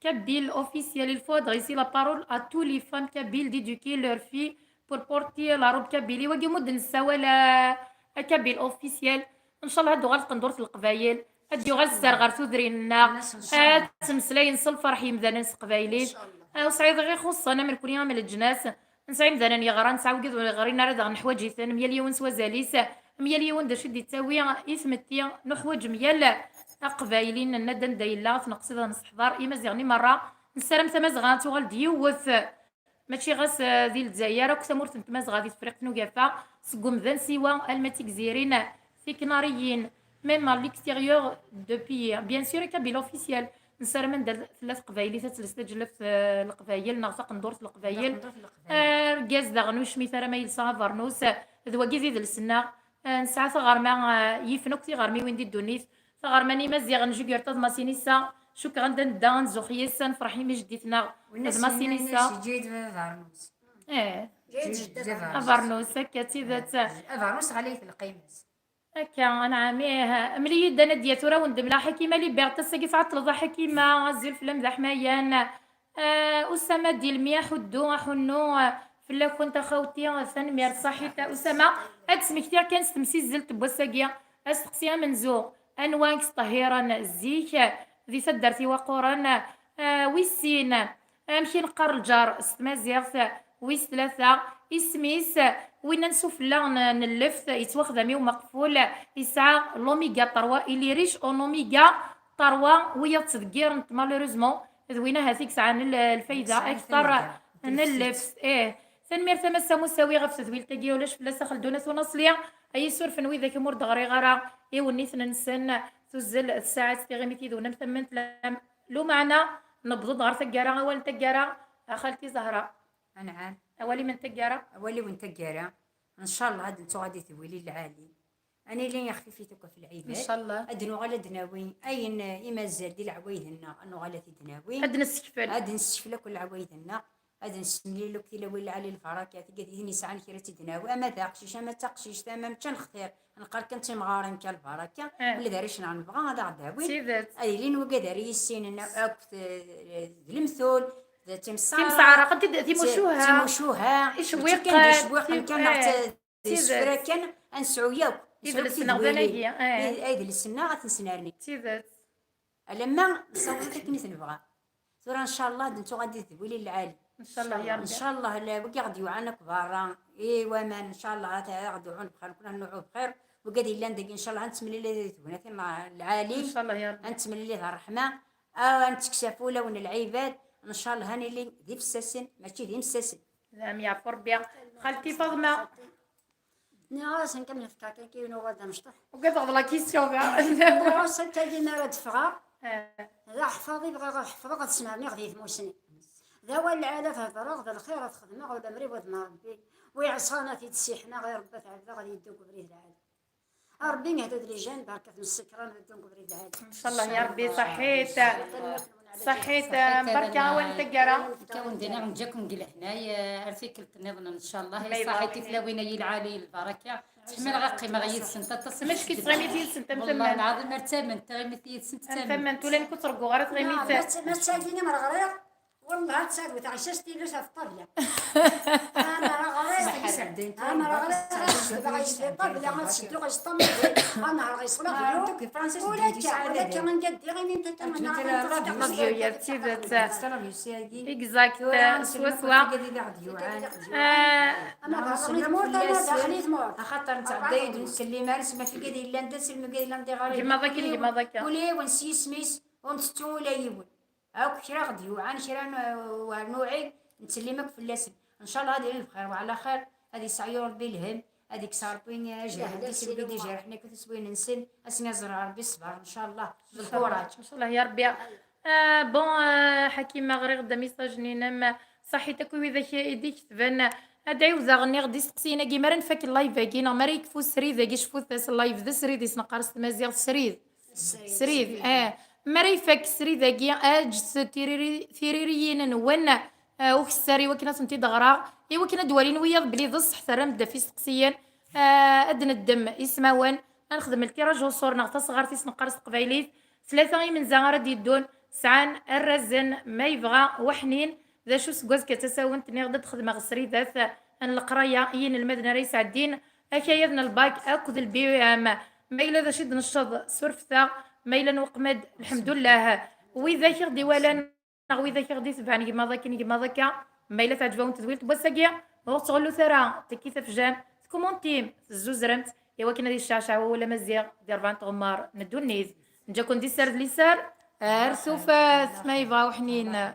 Kabyle officiel, il faut adresser la parole à tous les femmes kabyles d'éduquer leurs filles pour porter la robe kabyle. Wagi mu d-nessawal a, a Kabyle officiel, ncallah ad d-tuɣal tqendurt n Leqbayel, ad d-yuɣal sser ɣer tudrin-nneɣ, ad ttmeslayen s lferḥ yemdanen s teqbaylit. Ah, ur sɛiḍ i ɣ-ixuṣṣen am nekkni am leǧnas. Nesɛa imdanen yeɣran, nesɛa wigad ur yeɣrin ara, daɣen neḥwaǧ-iten, myal yiwen s wazal-is, myal yiwen d acu i d-yettawi i tmetti, nuḥwaǧ myal aqbayli, nenna-d anda yella, ad t-neqsed, ad nesseḥḍer, Imaziɣen i merra, nessaram Tamazɣa ad tuɣal d yiwet, mačči ɣas, eh, di Lezzayer, akk tamurt n Tmazɣa di Tefriqt n Ugafa, seg umdan siwa alma d Tigzirin, Tiknariyin, même à l'extérieur de pays. Bien sûr, i Kabyle officiel. Nessaram anda tella teqbaylit ad tels taǧellalt, eh, n Leqbayel neɣ taqendurt n Leqbayel. Taqendurt n Leqbayel. Eh, argaz daɣen ur yecmit ara ma yelsa abernus, eh, d wagi d idles-nneɣ. Eh, nesɛa taɣerma, eh, yifen akk tiɣermiwin di ddunit. Taɣerma n Imaziɣen, Jugurt Aḍmas Inisa, cukkeɣ anda nedda ad nzux yes-s, ad nefreḥ imi jeddi-tneɣ Aḍmas Inisa. Yeǧǧa-yi-d baba abernus. Eh, yeǧǧa-yi-d baba abernus. Abernus, akka d tidet. Abernus ɣlayet lqima-s. Akka, anɛam, ih. Mel-iyi-d a Nadia, tura wen-d-mleɣ Ḥakima Liberté, ass-agi tɛeṭṭleḍ a Ḥakima, azul fell-am d aḥmayan. Ah, Usama Dilmi, aḥuddu, aḥunnu, ah, fell-akent a xawti, tanemmirt, ṣaḥit a Usama. Ad d-smektiɣ kan s temsizzelt n wass-agi, asteqsi amenzu, anwa i yesṭehhiren zik di taddart Iwaquren? Ah, wis sin, amek i neqqar lǧar s tmaziɣt? Wis tlata, isem-is, winna n sufella n, n lleft, yettwaxdam i umeqful, yesɛa l'oméga trois, il est riche en oméga trois, wiyaḍ ttdeggirent, malheureusement, d win ahat i yesɛan l-, lfayda akter n lleft. Ih. Tanemmirt a Massa Musawi ɣef tedwilt-agi, ulac fell-as a Xeldun At Unaṣli, ay isurfen widak umi ur d-ɣriɣ ara iwenniten-nsen, tuzzel tsaɛet tiɣimit yid-wen am tammant lam-, lumeɛna, newweḍ-d ɣer taggara, awal n taggara, a xalti Zahra. Anɛam. Awal-im n taggara? Awal-iw n taggara. Ncallah ad nettuɣal di tewwilin lɛali. Ad nili ixfifit akk ɣef lɛibad. Ncallah. Ad nuɣal ad d-nawi ayen, eh, i mazal di leɛwayed-nneɣ, ad nuɣal ad t-id-nawi. Ad nessekfel. Ad nessekfel akk leɛwayed-nneɣ. Ad nessemlil akk tilawin lɛali lbaraka, tiggatin yesɛan kra ad tt-id-nawi, ama d aqcic, ama d taqcict, ama mačči nextir, neqqar kan d timɣarin kan lbaraka, eh, wala d arrac-nneɣ nebɣa ad aɣ-d-awin. Tidet. Ad ilin wigad ara yissinen akk, eh, d lemtul, d timsara. Timsara, qed d timucuha. Timucuha. Icewwiqen. Mačči kan d icewwiqen kan, neɣ, eh, d isefra kan, ad nesɛu yakk. Idles-nneɣ d anagi, eh. Idles-nneɣ ad t-nesnerni. Tidet. Alamma nessaweḍ akken i t-nebɣa. Tura ncallah ad nettuɣal di tedwilin lɛali. Ncallah ya Rebbi. Ncallah la, wigi ɣ-d-yuɛan akk berra, i waman, ncallah ad ɣ-d-uɛun bxir, nekkni ad nuɛu bxir. Wigi ad yellan dagi, ncallah ad nettemlili di tegnatin lɛali. Ncallah ya Rebbi. Ad nettemlili d ṛṛeḥma. Ah, ad nettekkes ɣef wulawen n lɛibad. Ncallah ad nili d ifessasen, mačči d imessasen. Amin yeɛfu Rebbi. Xalti Faḍma. Nniɣ-asen kan nefka kan yiwen uɣal d amecṭuḥ. Ugadeɣ d la question da. Nniɣ-as akka-agi mi ara d-ffɣeɣ. Eh. D aḥfaḍ i bɣiɣ ad ḥefḍeɣ, ad snerniɣ di tmusni. D awal lɛali ad hedreɣ, d lxir ad xedmeɣ, ula mriw ad ma Rebbi. Wi iɛṣan ad t-id-ssiḥneɣ, i Rebbi ad t-ɛebdeɣ, ad yeddu deg ubrid lɛali. A Rebbi ihdu d lijan, barkat msekran ad ddun deg ubrid lɛali. Ncallah ya Rebbi, ṣaḥit. Ṣaḥit, barka awal n taggara. Akka wen-d-iniɣ neǧǧa-ken deg lehnaya, ar tikkelt nniḍen ncallah. Ṣaḥit i tlawin-ayi lɛali lbaraka. Ttḥemmileɣ ad qqimeɣ yid-sent aṭas. Mačči tɣimit yid-sent am tammant. Wallah lɛaḍim ar d-ttamment, tɣimit yid-sent am tammant. Ula nekk ur ttṛegguɣ ara tɣimit. Ma tt-, ma ttagin am rɣriɣ. والله تساعد وتعشى ستيلوس في الطابلة. انا راه غير انا راه غير ستيلوس في الطابلة، ما تشدو غير الطابلة. انا راه غيصلح. ولا كان ولا كان من قد غير انت تمنى. راديو يا تيدت. اكزاكت. سوا سوا. اخاطر نتعدى يد نسلي ما نسمع في قد الا انت سلم قد الا انت غير كيما ذاك كيما ذاك. ولي ونسي سميس ونستو ولا يبون. هاك كرا غدي يوعان كرا ن-، ورنوعي نتسلمك في اللسن. ان شاء الله هذه الخير وعلى خير. هذه سعيو ربي الهم. هذيك صار بين جرح دي سبي دي جرح حنا كنت سوين نسن اسنا زرع ربي الصبر ان شاء الله. بالكوراج ان شاء الله يا ربي. آه بون آه حكيمه غري غدا ميساج نينم. صحيت اكو اذا كي ايديك تبان. ادعي وذا غني غدي سقسينا كي مره نفك اللايف كي نغمر يكفو سريد كي شفوت اللايف ذا سريد يسنقرس تمازيغ سريد. سريد اه. مريفك سريداكي اجس تيريري تيريريين نون. آه وكساري وكنا سنتي دغرا. اي وكنا دوالين ويا بلي ضصح ترى مدى في سقسيين. آه اد ندم يسماون. نخدم التيراج وصورنا تصغر تيس نقرص قبايليت. ثلاثة من زغرة ديدون سعان الرزن ما يبغى وحنين. ذا شو سقوز كتساونت نغدد خدمة غسريدات. ان القراية ين المدن ريس عدين. اكايد الباك اكد البي ام. ما إلا ذا شد نشض سرفتا. ما إلا نوقمد الحمد لله. وإذا كي غدي والان، وإذا كي غدي تبعن كيما ذاك كيما ذاك. ما إلا تعجبهم تدويلت بوساكيا. وغتغلو ثرا تكي تفجان. تكومونتيم تزوزرمت. إوا كنا دي الشعشع ولا مزيغ دي أربعة تغمار ندو النيذ. نجاكم دي سرد لي سار. ارسوفات ما يبغاو حنين.